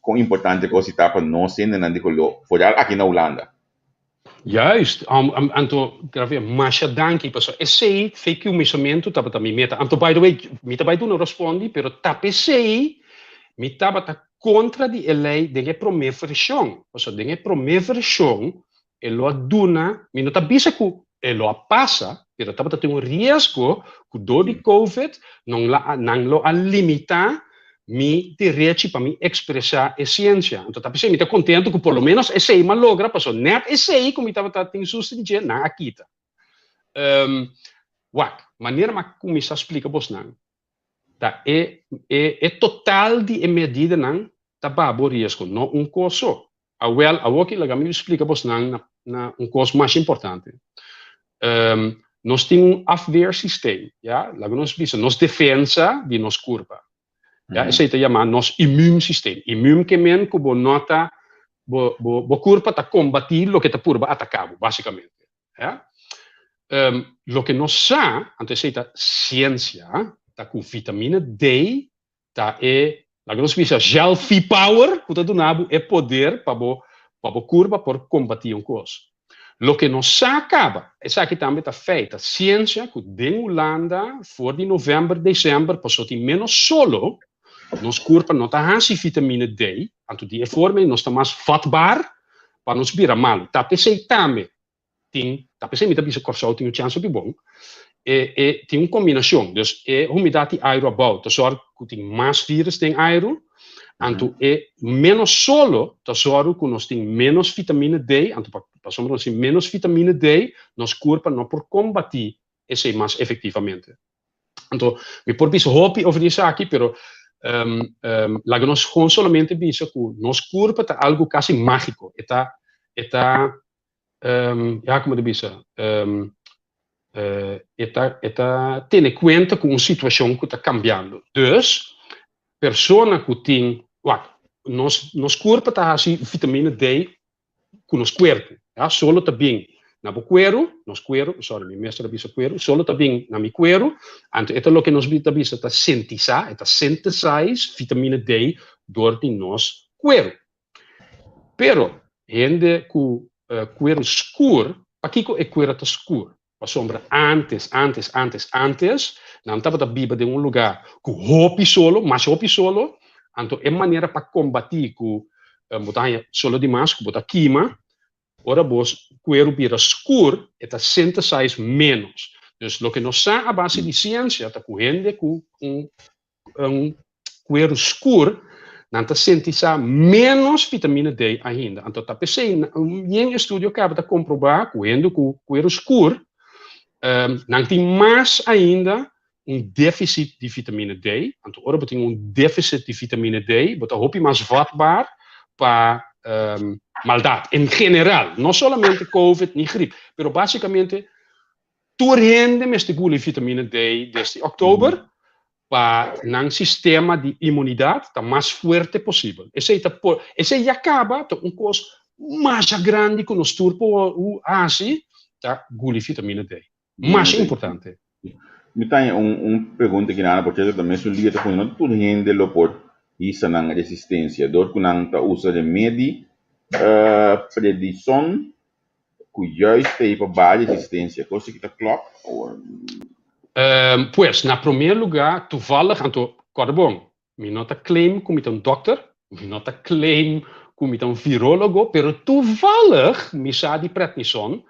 Speaker 1: Con importante cos ta pa nos hendenan di color, foral aki na Hulanda.
Speaker 2: Juist, anto Javier, masha danki pasobra esei fe kuminsamentu tabata mi meta. Anto by the way, mi ta bai duna rospondi, pero ta p'esei mi tabata kontra di e lei den e promé vershon. Pasobra den e promé vershon e lo a duna, mi no ta bisa ku e lo a pasa, pero tabata tin un riesgo ku dor di Covid nan lo a nan lo a limitá mi derechi pa mi ekspresá e siensia. Anto ta p'esei mi ta kontentu ku por lo ménos esei mi a logra, pasobra nèt esei ku mi tabata tin susto di dje, nan a kita. Wak, manera mi a kuminsá splika bosnan, ta e e e total di e medidanan ta baha bo riesgo, no un kos so. Awel, awoki laga mi splika bosnan na na un kos mas importante. Nos tin un afweersysteem, ya, laga nos bisa nos defensa di nos kurpa. Ya, esei ta yama nos immuunsysteem. Immuun ke men ku bo no ta, bo bo bo kurpa ta kombatí loke ta purba ataká bo, basikamente. Ya. Loke nos sa, anto esei ta siensia, ta ku vitamina D ta e, laga nos bisa, zelfie-power ku ta duna bo e poder pa bo pa bo kurpa por kombatí un kos. Loke nos sa kaba, esaki tambe ta feit, ta siensia ku den Hulanda for di novèmber, desèmber pasobra tin ménos solo, nos kurpa no ta hasi vitamina D, anto di e forma ei nos ta mas vatbaar pa nos bira malu. Ta p'esei tambe tin, ta p'esei mi ta bisa Kòrsou tin un chèns hopi bon, e e tin un kombinashon, dus e humidat di airu abou ta sòru ku tin mas vírus den airu, anto e ménos solo ta sòru ku nos tin ménos vitamina D, anto pasobra nos tin ménos vitamina D, nos kurpa no por kombatí esei mas efektivamente. Anto mi por bisa hopi over di esaki, pero laga nos gewoon solamente bisa ku nos kurpa ta algu kasi mágiko, e ta e ta ya como ta bisa e ta e ta tene cuenta cu un situacion cu ta cambiando. Dus persona cu tin wak nos nos curpa ta haci vitamina D cu nos cuerpo, ya, solo ta bin na bo cuero, nos cuero, sorry mi mester a bisa cuero, solo ta bin na mi cuero, anto e ta loke nos ta bisa ta sintisa, e ta synthesize vitamina D door di nos cuero. Pero hende ku kueru skur, pakiko e kuera ta skur? Pasobra antes, antes, antes, antes, nan tabata biba den un lugá ku hopi solo, masha hopi solo, anto e manera pa kombatí ku bo ta haña solo di mas, ku bo ta kima, ora bo kueru bira skur, e ta synthesize ménos. Dus loke nos sa a base di siensia ta ku hende ku un un kueru skur, nan ta sintisá ménos vitamina D ainda. Anto ta p'esei yen estudio kaba ta komprobá ku hende ku kueru skur, nan tin mas ainda un défisit di vitamina D. Anto ora bo tin un défisit di vitamina D, bo ta hopi mas vatbaar pa maldat en general, no solamente covid ni grip, pero básikamente tur hende mester guli vitamina D desde òktober. pa nan sistema di inmunidat ta mas fuerte posibel. Esei ta por, esei ya kaba ta un kos masha grandi ku nos tur por hasi, ta guli vitamina D. Masha importante.
Speaker 1: Mi ta haña un un pregunta aki nan, por cierto ta mesun liga ta pone no tur hende lo por hisa nan resistencia dor ku nan ta usa remedi predison ku juist ta pa baha resistencia. Kos aki ta klop?
Speaker 2: Pues, na promé lugá, toevallig, anto, kòrda bon, mi no ta claim ku mi ta un dòkter, mi no ta claim ku mi ta un virólogo, pero toevallig mi sa di prednison.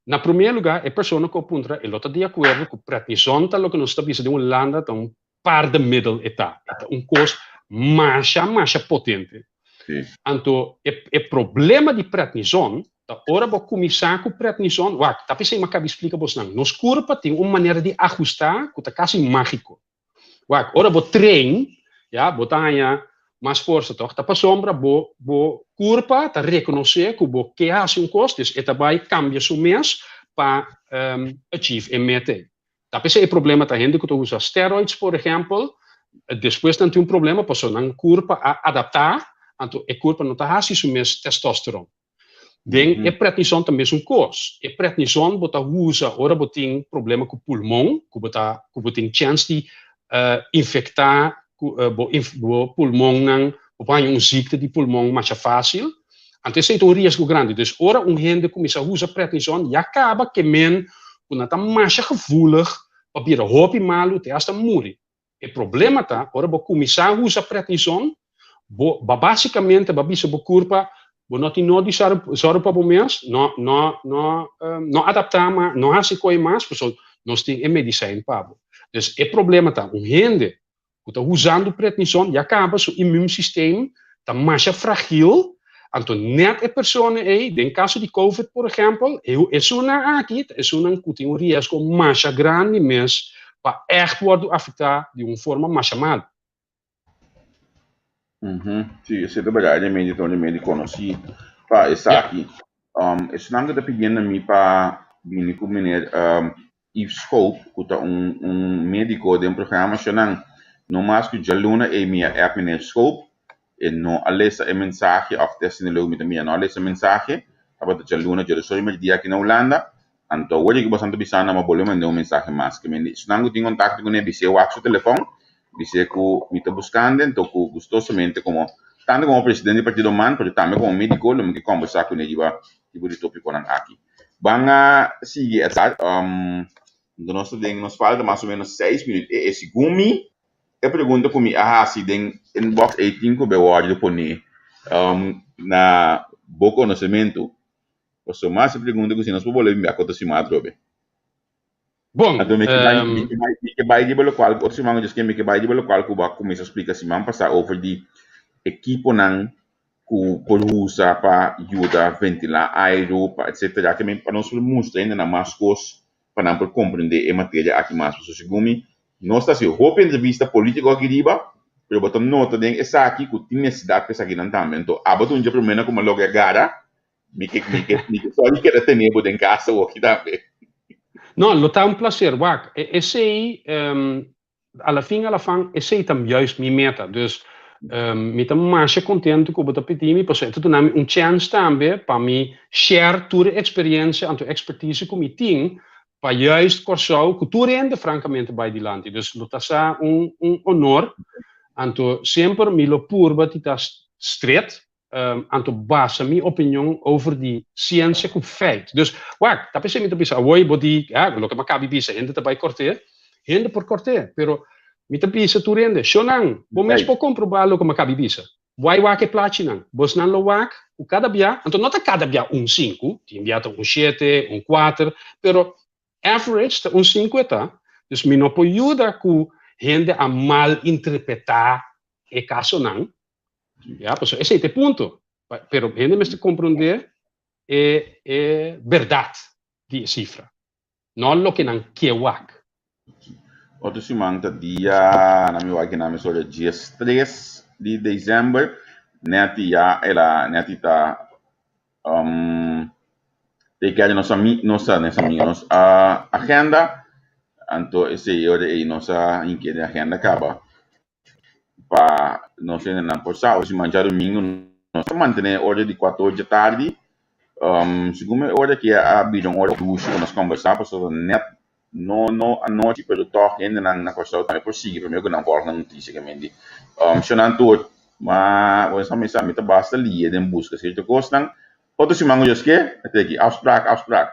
Speaker 2: Na promé lugá, e persona ku a puntra e lo ta di akuerdo ku prednison ta loke nos ta bisa den Hulanda ta un paardenmiddel e ta. E ta un kos masha, masha potente. Anto, e, e problema di prednison ta ora bo kuminsá ku prednison, wak, ta p'esei mi a kabi splika bosnan, nos kurpa tin un manera di ahustá ku ta kasi mágiko. Wak, ora bo train, ya, bo ta haña mas forsa tòg, ta pasobra bo, bo kurpa ta rekonosé ku bo ke hasi un kos, dus e ta bai kambia su mes pa achieve e meta ei. Ta p'esei e problema ta hende ku ta usa steroids por ehèmpel, despues nan tin un problema pasobra nan kurpa a adaptá, anto e kurpa no ta hasi su mes testosteron. Den e prednison ta mesun kos. E prednison bo ta usa ora bo tin problema ku pulmon, ku bo ta ku bo tin chèns di infektá ku bo bo pulmonnan, bo por haña un zikte di pulmon masha fásil. Anto esei ta un riesgo grandi. Dus ora un hende kuminsá usa prednison ya kaba ke men ku nan ta masha gevoelig pa bira hopi malu te asta muri. E problema ta ora bo kuminsá usa prednison bo ba basikamente ba bisa bo kurpa bo no tin nodi sòru pa bo mes, no no no no adaptá mas, no hasi koi mas pasobra nos tin e medisijn pa bo. Dus e problema ta un hende ku ta usando prednison ya kaba su immuunsysteem ta masha fragil, anto nèt e persona ei, den kaso di covid por ehèmpel, esunnan aki ta esunnan ku tin un riesgo masha grandi mes pa ègt wòrdu afektá di un forma masha malu.
Speaker 1: Sí, esei ta berdad, e remedi ta un remedi konosí pa esaki. Esnan ku ta pidiendo mi pa bini ku meneer Yves Schoop, ku ta un un médiko den programa Shonan, no mas ku djaluna ei mi a app meneer Schoop, e no a lesa e mensahe òf te asina luego mi ta mira no a lesa e mensahe, tabata djaluna djadusoy merdia aki na Hulanda, anto awor di ku boso ta bisa nan mi a bolbe manda un mensahe mas, ke mende esnan ku tin kontakto kuné bis'é wak su telefòn, bis'é ku mi ta buskando anto ku gustosamente komo tantu komo presidente di partido man pero tambe komo médiko lo mi ke kòmbersá kuné riba tipo di tópikonan aki. Ban a sigui Edgar. Anto nos ta den, nos falta mas o menos seis minuut. E e segun mi, e pregunta ku mi a hasi den inbox ei tin ku be wòrdu poné na bo konosementu. Pasobra mas e pregunta ku si nos por bolbe bin bèk otro siman atrobe.
Speaker 2: Bon,
Speaker 1: Anto mi ke bai, mi ke bai, mi ke bai riba lokual ku otro siman ku djis ke mi ke bai riba lokual ku bo a kuminsá splika siman pasá over di ekiponan ku por usa pa yuda ventilá airu pa etcetera ke men pa nos por mustra hendenan mas kos pa nan por komprendé e materia aki mas pasobra segun mi nos ta hasi hopi entrevista polítiko aki riba pero bo ta nota den esaki ku tin nesesidat pa esakinan tambe anto abo ta un dje primernan ku mi a logra gara mi ke mi ke mi ke sòri keda tene bo den kas awoki tambe.
Speaker 2: No, lo ta un plaser wak esei A la fin a la fan esei ta juist mi meta. Dus mi ta masha contento cu bo ta pidi mi pasobra e ta duna mi un chance tambe pa mi share tur e experiencia anto expertise cu mi tin pa juist Corsou cu tur hende francamente bay dilanti. Dus lo ta sa un un honor anto semper mi lo purba di ta stret Anto basa mi opinion over di siensia ku feit. Dus, wak, ta p'esei mi ta bisa, awor bo di, ja, loke mi a kabi bisa, hende ta bai kort'é, hende por kort'é, pero mi ta bisa tur hende, shownan, bo mes por komprobá loke mi a kabi bisa. Bai wak e plachinan, bosnan lo wak ku kada bia, anto no ta kada bia un sinku, tin bia ta un shete, un kuater, pero average ta un sinku e ta, dus mi no por yuda ku hende a malinterpretá e kasonan, Ya, pasobra esei ta e punto. Pero hende mester komprondé e e bèrdat di e sifra, no loke nan ke wak.
Speaker 1: Otro siman ta dia, na mi wak nan mi sora diestres di desèmber, nèti ya el a nèti ta um, take care di nos ami nos nos ami nos agenda. Anto esei e ora ei nos a hinke den agenda kaba pa nos hendenan por sa. Siman djadumingu nos ta mantené e ora di kuater or djatardi. Segun mi e ora aki a bira un ora dushi pa nos kombersá pasobra nèt no no anochi pero tòg hendenan na Kòrsou tambe por sigui promé ku nan vòlg nan notisia ke men di. Shonnan tur, ma bo sa mi sa mi ta basta lia den buska sierto kosnan. Otro siman ku Dios ke, a teki afsprak afsprak.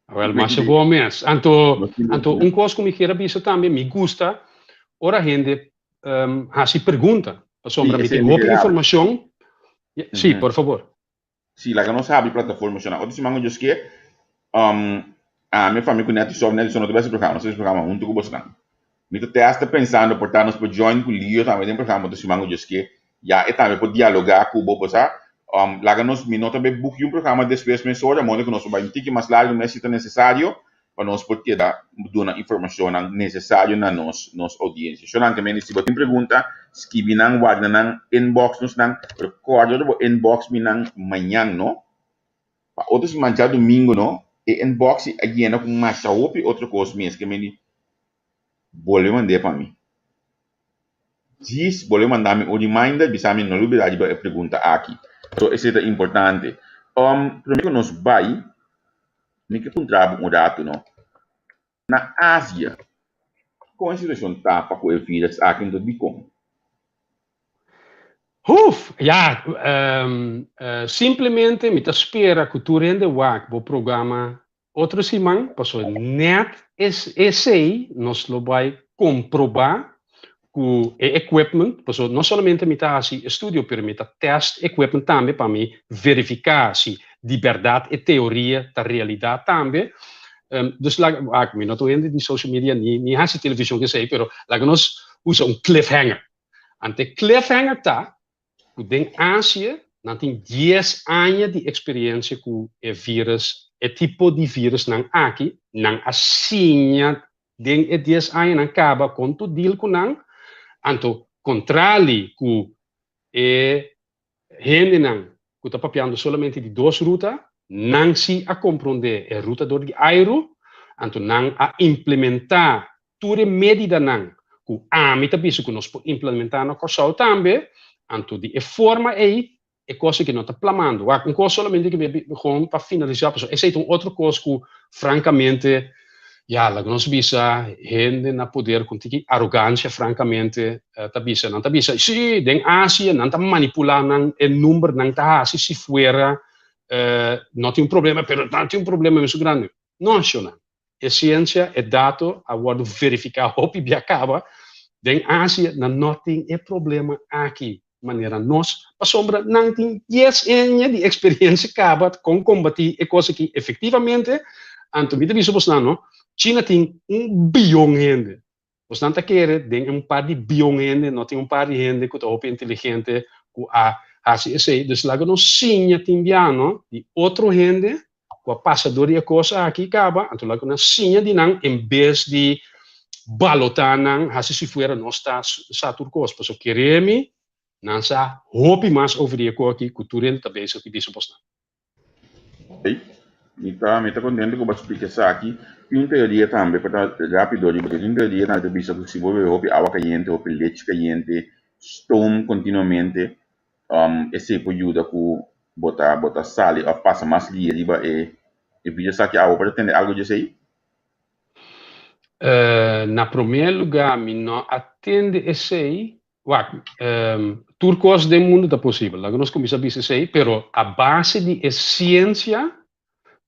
Speaker 2: Awel, masha bon mes. Anto, anto un kos ku mi kier a bisa tambe, mi gusta ora hende um, hasi pregunta. Pasobra mi tin hopi informashon. Sí, por favor.
Speaker 1: Sí, laga nos habri plataforma shona. Otro siman ku Dios ke, um, ami fami ku Netty Sof, Netty Sof no ta besi programa, nos ta besi programa huntu ku bosnan. Mi ta te hasta pensando por ta nos por join ku Leo tambe den programa otro siman ku Dios ke, Ya e tambe por dialogá ku bo, bo sa. Laga nos, mi no ta bay buki un programa despues mesora, modo ku nos por bay un tiki mas largu mes si ta nesesario, pa nos por keda duna informashonnan nesesario na nos nos oudiensia. Shonnan ke mende si bo tin pregunta, skibi nan, warda nan, inbox nos nan, pero kòrda ora bo inbox mi nan mañan no, pa otro siman djadumingu no, e inbox a yena ku masha hopi otro kos mes, ke mende bolbe mand'é pa mi. Djis bo lo manda mi un reminder bisa mi no lubida riba e pregunta aki. So esei ta importante. Um, prome ku nos bai, mi ke puntra bo un ratu no. Na Asia, kon e situashon ta pa ku e virus aki anto dikon?
Speaker 2: Huf! Ya, simplemente mi ta spera ku tur hende wak bo programa Otro siman, pasobra net esei nos lo bai komprobá ku e equipment, pasobra no solamente mi ta hasi estudio, pero mi ta test equipment tambe pa mi verifiká si di bèrdat e teoria ta realidat tambe. Dus laga, wak, mi no ta un hende di social media ni ni hasi televishon ku esei, pero laga nos usa un cliffhanger. Anto e cliffhanger ta ku den Asia nan tin dies aña di eksperensia ku e virus, e tipo di virusnan aki, nan a siña den e dies añanan kaba kon to deal ku nan, anto kontrali ku e hendenan ku ta papiando solamente di dos ruta, nan si a komprondé e ruta dor di airu, anto nan a implementá tur e medidanan ku ami ta bisa ku nos por implementá na Kòrsou tambe, anto di e forma ei e kos aki no ta plamando. Wak, un kos solamente ku mi a gewoon pa finalisá, pasobra esei ta un otro kos ku frankamente, ya, laga nos bisa hende na poder ku un tiki arogansia frankamente ta bisa. Nan ta bisa, sí, den Asia nan ta manipulá nan e numbernan ta hasi si fuera no tin un problema, pero nan tin un problema mesun grandi. No, shonnan. E siensia, e dato a wòrdu verifiká hopi bia kaba. Den Asia nan no tin e problema aki manera nos, pasobra nan tin dies aña di eksperiensia kaba kon kombatí e kos aki efektivamente. Anto mi ta bisa bosnan no, China tin un bion hende. Bosnan ta kere den un par di bion hende no tin un par di hende ku ta hopi inteligente ku a hasi esei. Dus laga nos siña tin bia no di otro hende ku a pasa dor di e kos aki kaba, anto laga nos siña di nan en bes di balotá nan hasi si fuera nos ta sa tur kos. Pasobra kere mi nan sa hopi mas over di e kos aki ku tur hende ta bezig di bisa bosnan.
Speaker 1: Mi ta mi ta contento cu bo a splica esaki. Tin un teoria tambe, pa ta rapido riba dje, tin un teoria tambe ta bisa cu si bo bebe hopi awa cayente, hopi lechi cayente, stoom continuamente, esey por yuda cu bo ta bo ta sali of pasa mas lihe riba e e virus aki. Abo por a tende algo di esey?
Speaker 2: Na prome lugar mi no a tende esey. Wak, tur kos den mundu ta posibel, laga nos kuminsá bisa esei, pero a base di e siensia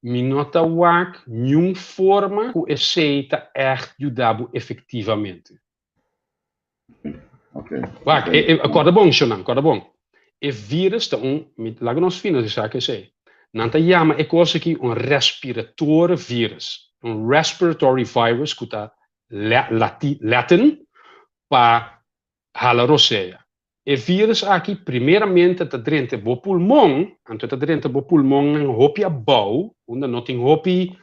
Speaker 2: mi no ta wak niun forma ku esei ta ègt yuda bo efektivamente. Wak, kòrda bon, shownan, kòrda bon. E vírus ta un, laga nos finalisá ku esei, nan ta yama e kos aki un respiratory virus, un respiratory virus ku ta Latin pa hala rosea. E virus aki primeramente ta drenta bo pulmon, anto e ta drenta bo pulmonnan hopi abou, unda no tin hopi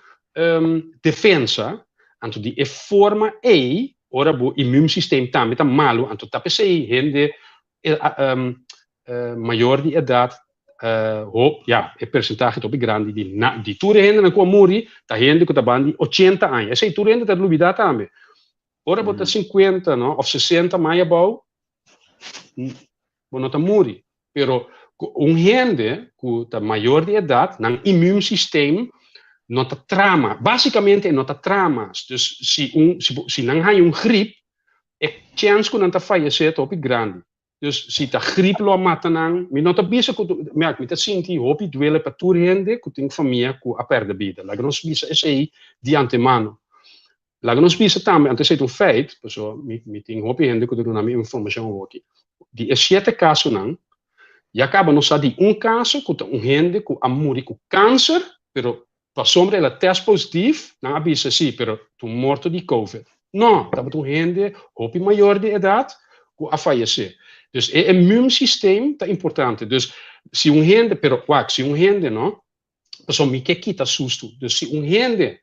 Speaker 2: defensa, anto di e forma ei, ora bo immuunsysteem tambe ta malu, anto ta p'esei hende mayor di edat Hop, ya, e persentahe ta hopi grandi di na, di tur e hendenan ku a muri, ta hende ku ta ban di 80 aña. Esei tur hende ta lubidá tambe. Ora bo ta 50, no, òf 60 mai abou, bo no ta muri. Pero un hende ku ta mayor di edat, nan immuunsysteem no ta trama. Básikamente e no ta trama. Dus si un, si, si nan haña un grip, e chèns ku nan ta fayesé ta hopi grandi. Dus si ta grip lo a mata nan, mi no ta bisa ku, mi ta sinti hopi duele pa tur hende ku tin famia ku a pèrdè bida. Laga nos bisa esei di antemano. Laga nos bisa tambe, anto esei ta un feit, pasobra mi, mi tin hopi hende ku ta duna mi informashon awoki. Di e siete kasonan, ya kaba nos sa di un kaso ku ta un hende ku a muri ku kanser, pero Pasobra el a test positief, nan a bisa si, pero ta un morto di covid. No, tabata un hende hopi mayor di edat ku a fayesé. Dus e immuunsysteem ta importante. Dus si un hende, pero wak, si un hende no, pasobra mi ke kita sustu. Dus si un hende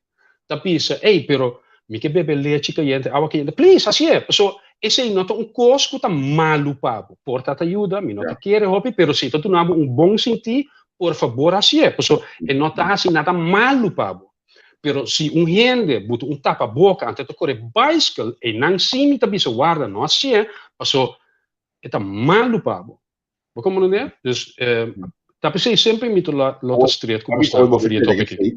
Speaker 2: ta bisa, ey, pero mi ke bebe lechi kayente, awa kayente, please, hasié. Pasobra esei no ta un kos ku ta malu pa bo. Por ta ta yuda, mi no ta kere hopi, pero si ta duna bo un bon sintí, por fabor hasié, pasobra e no ta hasi nada malu pa bo. Pero si un hende buta un tapaboka antes ta kore baiskel, einan sí mi ta bisa warda no hasié, pasobra e ta malu pa bo. Bo komprendé? Dus ta p'esei semper mi ta lo ta stret ku bo sta over di e topic aki.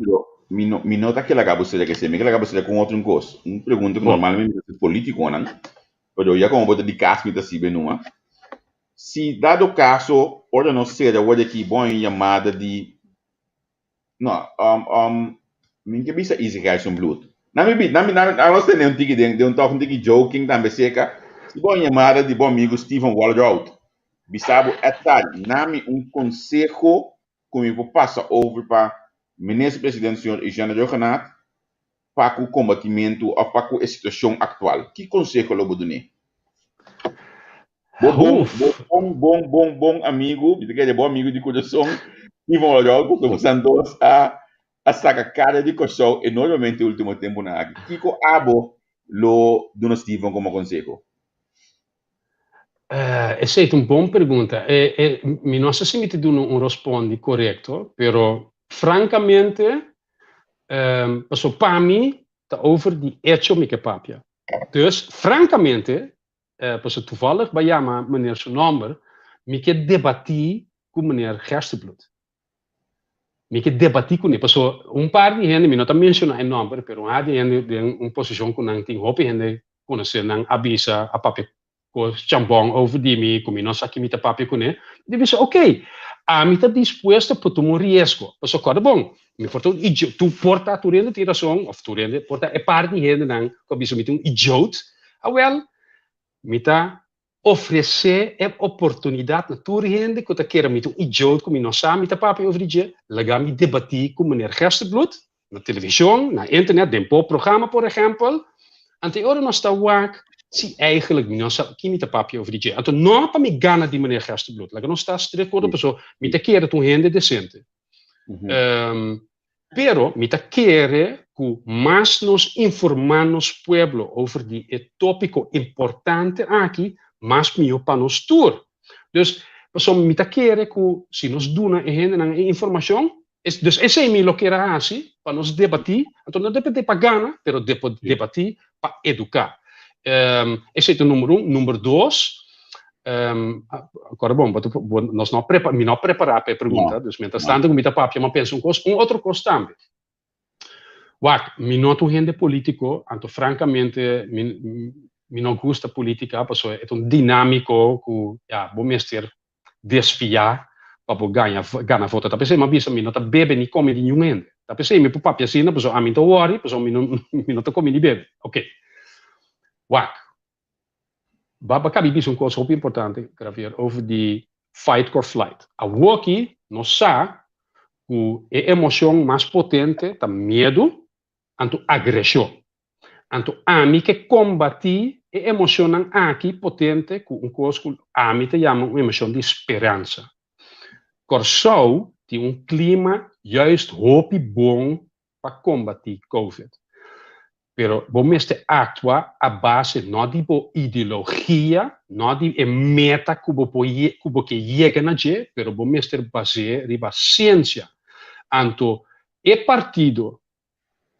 Speaker 1: Mi no mi no ta ke laga bo sera ku esei, mi ke laga bo sera ku un otro kos. Un pregunta ku normalmente mi ta hasi politikonan, pero ya komo bo ta di kas mi ta sibi numa. Si dado kaso ora nos sera word aki bo haña un yamada di no um um mi ke bisa Easy Gijzenbloed nan mi bi nan mi nan nos tene un tiki den den un tok un tiki joking tambe seka si bo haña un yamada di bo amigu Steven Walroud bisa bo Edgar nami un konseho ku mi por pasa over pa Minister President señor Eugene Rhuggenaath pa ku kombatimentu òf pa ku e situashon aktual? Ki konseho lo bo dun'é? Bo bon, bo bon, bon, bon, bon amigu, mi ta kere bo amigu di kurason, Steven Orol, pasobra bosan dos a a saka kara di Kòrsou enormemente último tempunan aki. Kiko abo lo duna Steven komo konseho?
Speaker 2: Esei ta un bon pregunta. E, e, mi no sa si mi ta duna un rospondi korekto, pero frankamente, um, paso pa mi ta over di echo mi ke papia. Dus, frankamente, eh, paso toevallig ba yama meneer su nomber, mi ke debatí ku meneer Gerstenbluth. Mi ke debatí kuné, paso un par di hende, mi no ta menshoná e nòmber, pero un par di hende den un posishon ku nan tin hopi hende konosé nan a bisa, a papia kos chambòn over di mi, ku mi no sa ki mi ta papia kuné. Mi ta bisa, oké, ami ta dispuesto pa tuma un riesgo, paso kòrda bon, mi por ta un idioot, tur por ta tur hende tin rason, òf tur hende, por ta e par di hendenan ku a bisa mi ta un idioot, awèl, mi ta Ofresé e oportunidat na tur hende ku ta kere mi ta un idioot ku mi no sa mi ta papia over di dje, laga mi debatí ku meneer Gerstenbluth na televishon, na internet, den bo programa por ehèmpel. Anto e ora nos ta wak si eigenlijk mi no sa ki mi ta papia over di dje. Anto no pa mi gana di meneer Gerstenbluth, laga nos ta stret kort pasobra mi ta kere ta un hende desente. Pero mi ta kere ku mas nos informá nos pueblo over di e tópiko importante aki, mas mihó pa nos tur. Dus, pasobra mi ta kere ku si nos duna e hendenan e informashon, dus esei mi lo kier a hasi, pa nos debatí, anto no debatí pa gana, pero debatí pa eduká. Esei ta number un. Number dos, Acorda bon, bo, nos no prepa, mi no prepara pa e pregunta, dus mientras tanto ku mi ta papia, mi a pensa un kos, un otro kos tambe. Wak, mi no ta un hende politico, anto francamente mi, mi no gusta politica, pasobra e ta un dinamico ku, ya, bo mester desfia pa bo gaña, gana voto. Ta p'esei mi a bisa mi no ta bebe ni come di niun hende. Ta p'esei mi por papia asina, pasobra ami no ta worry, pasobra mi no, mi no ta come ni bebe. Oké. Wak, Baba kabi bisa un kos hopi importante, Javier, over di fight or flight. Awoki nos sa ku e emocion mas potente ta miedu anto agreshon. Anto ami ke kombati e emocionnan aki potente ku un kos ku ami ta yama un emocion di speransa. Kòrsou tin un klima juist hopi bon pa kombati Covid. Pero bo mester aktua a base no di bo ideologia, no di e meta ku bo por ku bo ke yega na dje, pero bo mester bas'é riba siensia. Anto e partido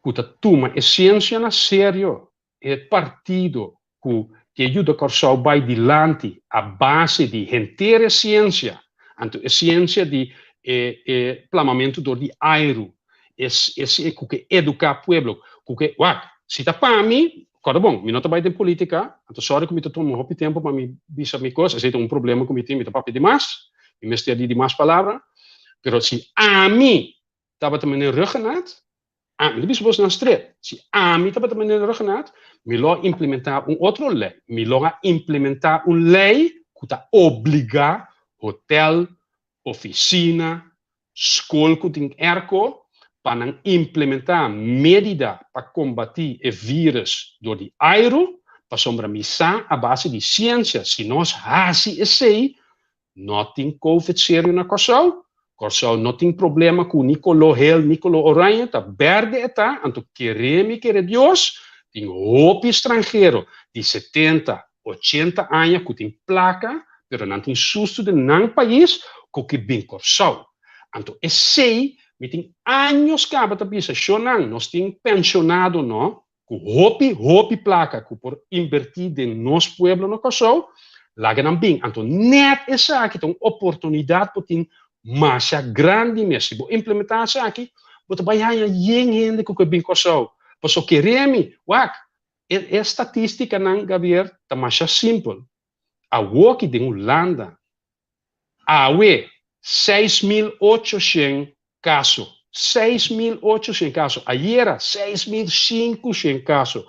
Speaker 2: ku ta tuma e siensia na serio, e partido ku ke yuda Kòrsou bai dilanti a base di henter e siensia, anto e siensia di e e plamamentu dor di airu, e e ku ke eduká pueblo, ku ke wak, si ta pa mi, kòrda bon, mi no ta bai den politika, anto sòri ku mi ta tuma hopi tempu pa mi bisa mi kos, esei ta un problema ku mi tin, mi ta papia dimas, mi mester di dimas palabra, pero si ami tabata meneer Rhuggenaath, ami ta bisa bos nan stret, si ami tabata meneer Rhuggenaath, mi lo a implementá un otro lei, mi lo a implementá un lei ku ta obligá hotel, ofisina, skol ku tin airco pa nan implementá medida pa kombatí e vírus dor di airu, pasobra mi sa a base di siensia si nos hasi esei No tin covid serio na Kòrsou. Kòrsou no tin problema ku ni koló hel ni koló oranje, ta bèrdè e ta, anto kere mi kere Dios, tin hopi stranhero di setenta, ochenta aña ku tin plaka, pero nan tin sustu den nan pais ku ke bin Kòrsou. Anto esei mi tin años kaba ta bisa, shonnan, nos tin penshonado no, Ku hopi, hopi plaka ku por inbertí den nos pueblo na Kòrsou, laga nan bin. Anto nèt esaki ta un oportunidat por tin masha grandi mes. Si bo implementá esaki, bo ta bai haña yen hende ku ke bin Kòrsou. Pasobra kere mi, wak, e e statistikanan, Gabriel, ta masha simpel. Awoki den Hulanda, Awe, 6800 kaso. 6800 kaso. Ayera, 6500 kaso.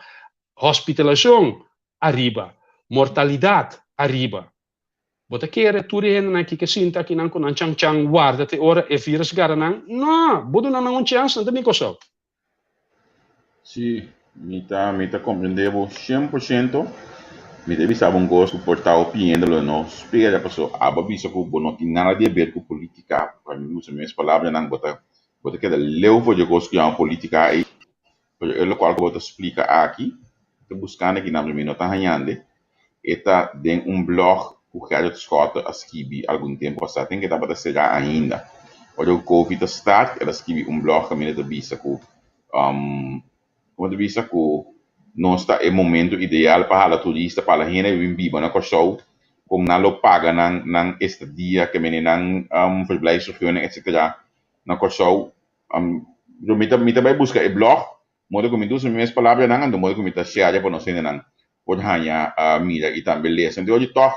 Speaker 2: Hospitalashon, ariba. Mortalidat, ariba. Bo ta kere tur e hendenan aki ke sinta akinan ku nan chan chan warda te ora e virus gara nan? No! Bo duna nan un chèns, nan ta bin Kòrsou.
Speaker 1: Sí, mi ta mi ta comprende bo 100%. Mi ta bisa bo un cos cu por ta opiendo lo no spera paso abo a bisa cu bo no tin nada di haber cu politica. Pa mi usa mi mes palabranan bo ta bo ta keda leu for dje cos cu yama politica ey. Pero e locual cu bo ta splica aki, mi ta buscando aki nan pero mi no ta hañande. E ta den un blog ku Gerrit Schotte a skibi algun tempu pasá. Ten ke tabata será ainda. Ora ku Covid a start, el a skibi un blog kaminda ta bisa ku, komo ta bisa ku nos ta e momento ideal pa hala turista, pa hala hende bin biba na Kòrsou, kon nan lo paga nan nan estadia, ke mene nan verblijfsvergunning etcetera na Kòrsou. Mi ta mi ta bai buska e blog Modo ku mi ta usa mi mes palabranan, anto modo ku mi ta share pa nos hendenan por haña mira i tambe lesa. Anto ora tòg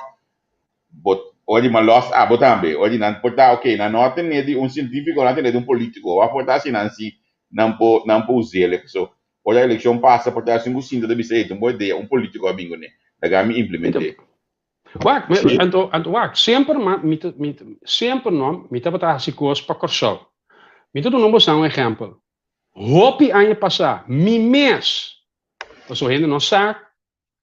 Speaker 1: bo ora di malòs abo tambe, ora di nan por ta oke, nan no a tene di un sientífiko, nan a tene di un polítiko, wak por ta si nan si nan por nan por us'el. Paso ora elekshon pasa por ta esun ku sinta ta bisa, ey ta un bon idea, un polítiko a bin kuné, laga mi implement'é.
Speaker 2: Wak, anto anto wak, semper ma mi ta mi semper no mi tabata hasi kos pa Kòrsou. Mi ta duna boso un ehèmpel. Hopi aña pasá, mi mes, pasobra hende no sa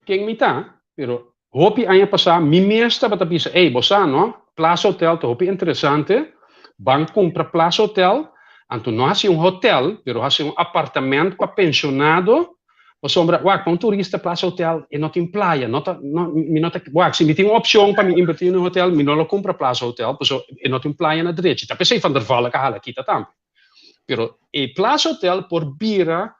Speaker 2: ken mi ta, pero hopi aña pasá mi mes tabata bisa, ey, bo sa no, Plaza Hotel ta hopi interesante, ban kumpra Plaza Hotel, anto no hasi un hotel, pero hasi un apartament pa pensionado, pasobra, wak, pa un turista Plaza Hotel e no tin playa, no ta, no, mi no ta, wak, si mi tin un opshon pa mi invertí den un hotel, mi no lo kumpra Plaza Hotel, pasobra e no tin playa na drechi. Ta p'esei Van der Valk a hala kita tambe. Pero e Plaza Hotel por bira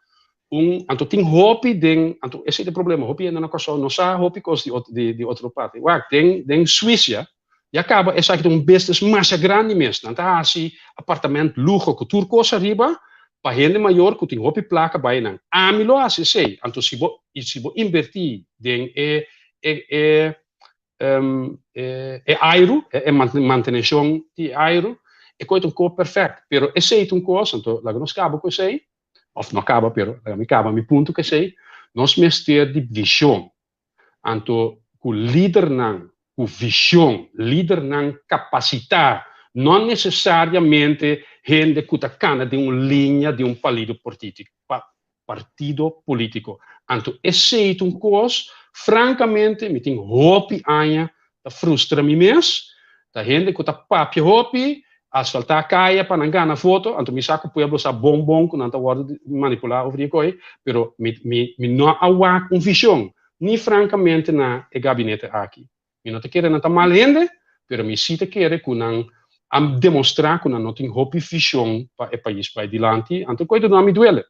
Speaker 2: un, anto tin hopi den, anto esei ta e problema, hopi hende na Kòrsou no sa hopi kos di di di otro parti. Wak, den den Suisia ya kaba esaki ta un business masha grandi mes. Nan ta hasi apartament luho ku tur kos ariba pa hende mayor ku tin hopi plaka bai nan. Ami lo hasi esei. Anto si bo si bo inbertí den e e e e airu, e manteneshon di e airu, e koe ta un koe perfèkt. Pero esei ta un kos, anto laga nos kaba ku esei, òf no kaba, pero laga mi kaba mi punto ku esei, nos mester di vishon. Anto ku lidernan ku vishon, lidernan kapasitá, no nesesariamente hende ku ta kana den un liña di un palido partido politico. Anto esey ta un cos, francamente mi tin hopi aña ta frustra mi mes, ta hende cu ta papia hopi, asfaltá kaya pa nan gana voto, anto mi sa ku pueblo sa bon bon ku nan ta wòrdu manipulá over di e koi, pero mi mi mi no a wak un vishon, ni frankamente na e gabinete aki. Mi no ta kere nan ta mal hende, pero mi si ta kere ku nan a demostrá ku nan no tin hopi vishon pa e pais bai dilanti, anto koi ta duna mi duele.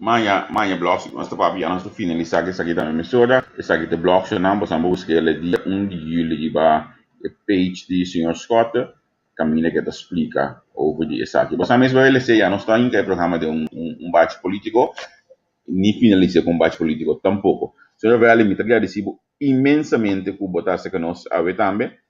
Speaker 1: Maña, maña blog si nos ta papia, nos ta finalisa ku esaki tambe mesora. Esaki ta blog shonan, boso a buska el e dia un di juli riba e page di señor Schotte, kaminda ku e ta splika over di esaki. Boso mes bai lesa ya, nos ta hinka e programa den un un bachi politiko, ni finalisa ku un bachi politiko tampoko. Señor Valley, mi ta gradisi bo inmensamente ku bo ta aserka nos awe tambe.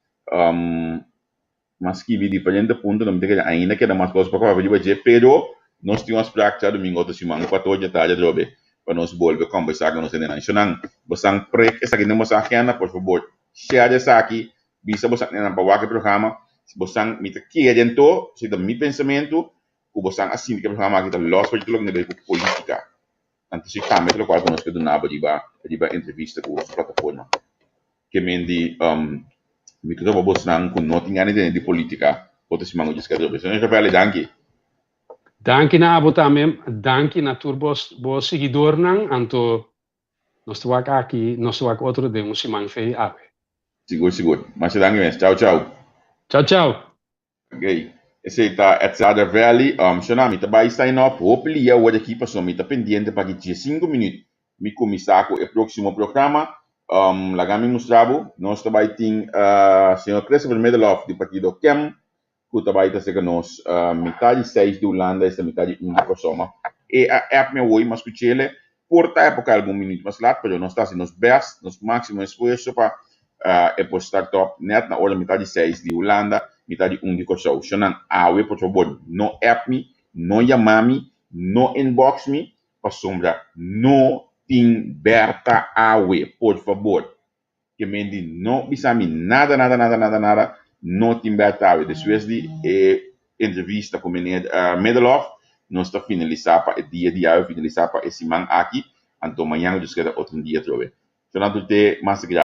Speaker 1: M'a skibi diferente punto, no mi ta kere ainda keda mas kos pa papia riba dje, pero nos tin un afsprak djadumingu otro siman ku ato dje tardi atrobe pa nos bolbe kombersá ku nos hendenan. Shonnan, bosan prek esaki den boso agenda, por fabor share esaki, bisa boso hendenan pa wak e programa. Si bosan, mi ta kere anto, si ta mi pensamentu, ku bosan a sinti ku e programa aki ta lòs pa dje tur loke ta bai ku politika. Anto si tambe ta lokual ku nos ke duna bo riba riba entrevista ku plataforma. Ke men di mi ta topa bosnan ku no tin gana di tende di politika otro siman ku djis katrobe. Señor Rafael danki.
Speaker 2: Danki na abo tambe, danki na tur bo bo siguidornan, anto nos ta wak aki, nos ta wak otro den un siman fei awe.
Speaker 1: Sigur sigur. Masha danki mes. Chao chao.
Speaker 2: Chao chao.
Speaker 1: Oké, esei ta Etzada Valley. Shona, mi ta bai sign off hopi lia awor aki pasobra mi ta pendiente pa aki diesinku minüt mi kuminsá ku e próksimo programa. Laga mi mustra bo, nos ta bai tin señor Christopher Middelhof di partido kem ku ta bai ta serka nos mitá di seis di Hulanda, esta mitá di un di Kòrsou. Ma e a app mi awor i mi a skuch'el Por ta epoca algun minuut mas lat, pero nos ta haci nos best, nos maximo esfuerso pa e por start up net na ora mitad di seis di Hulanda, mitad di un di Corsou. Shonan, awe por fabor no app mi, no yama mi, no inbox mi, pasobra no tin Berta awe, por fabor. Ke men di no bisa mi nada nada nada nada nada no tin bèt awe. Despues di e entrevista ku meneer Middelhof nos ta finalisá pa e dia di awe, finalisá pa e siman aki, anto mañan nos keda otro dia atrobe. Fernando te mas gracias.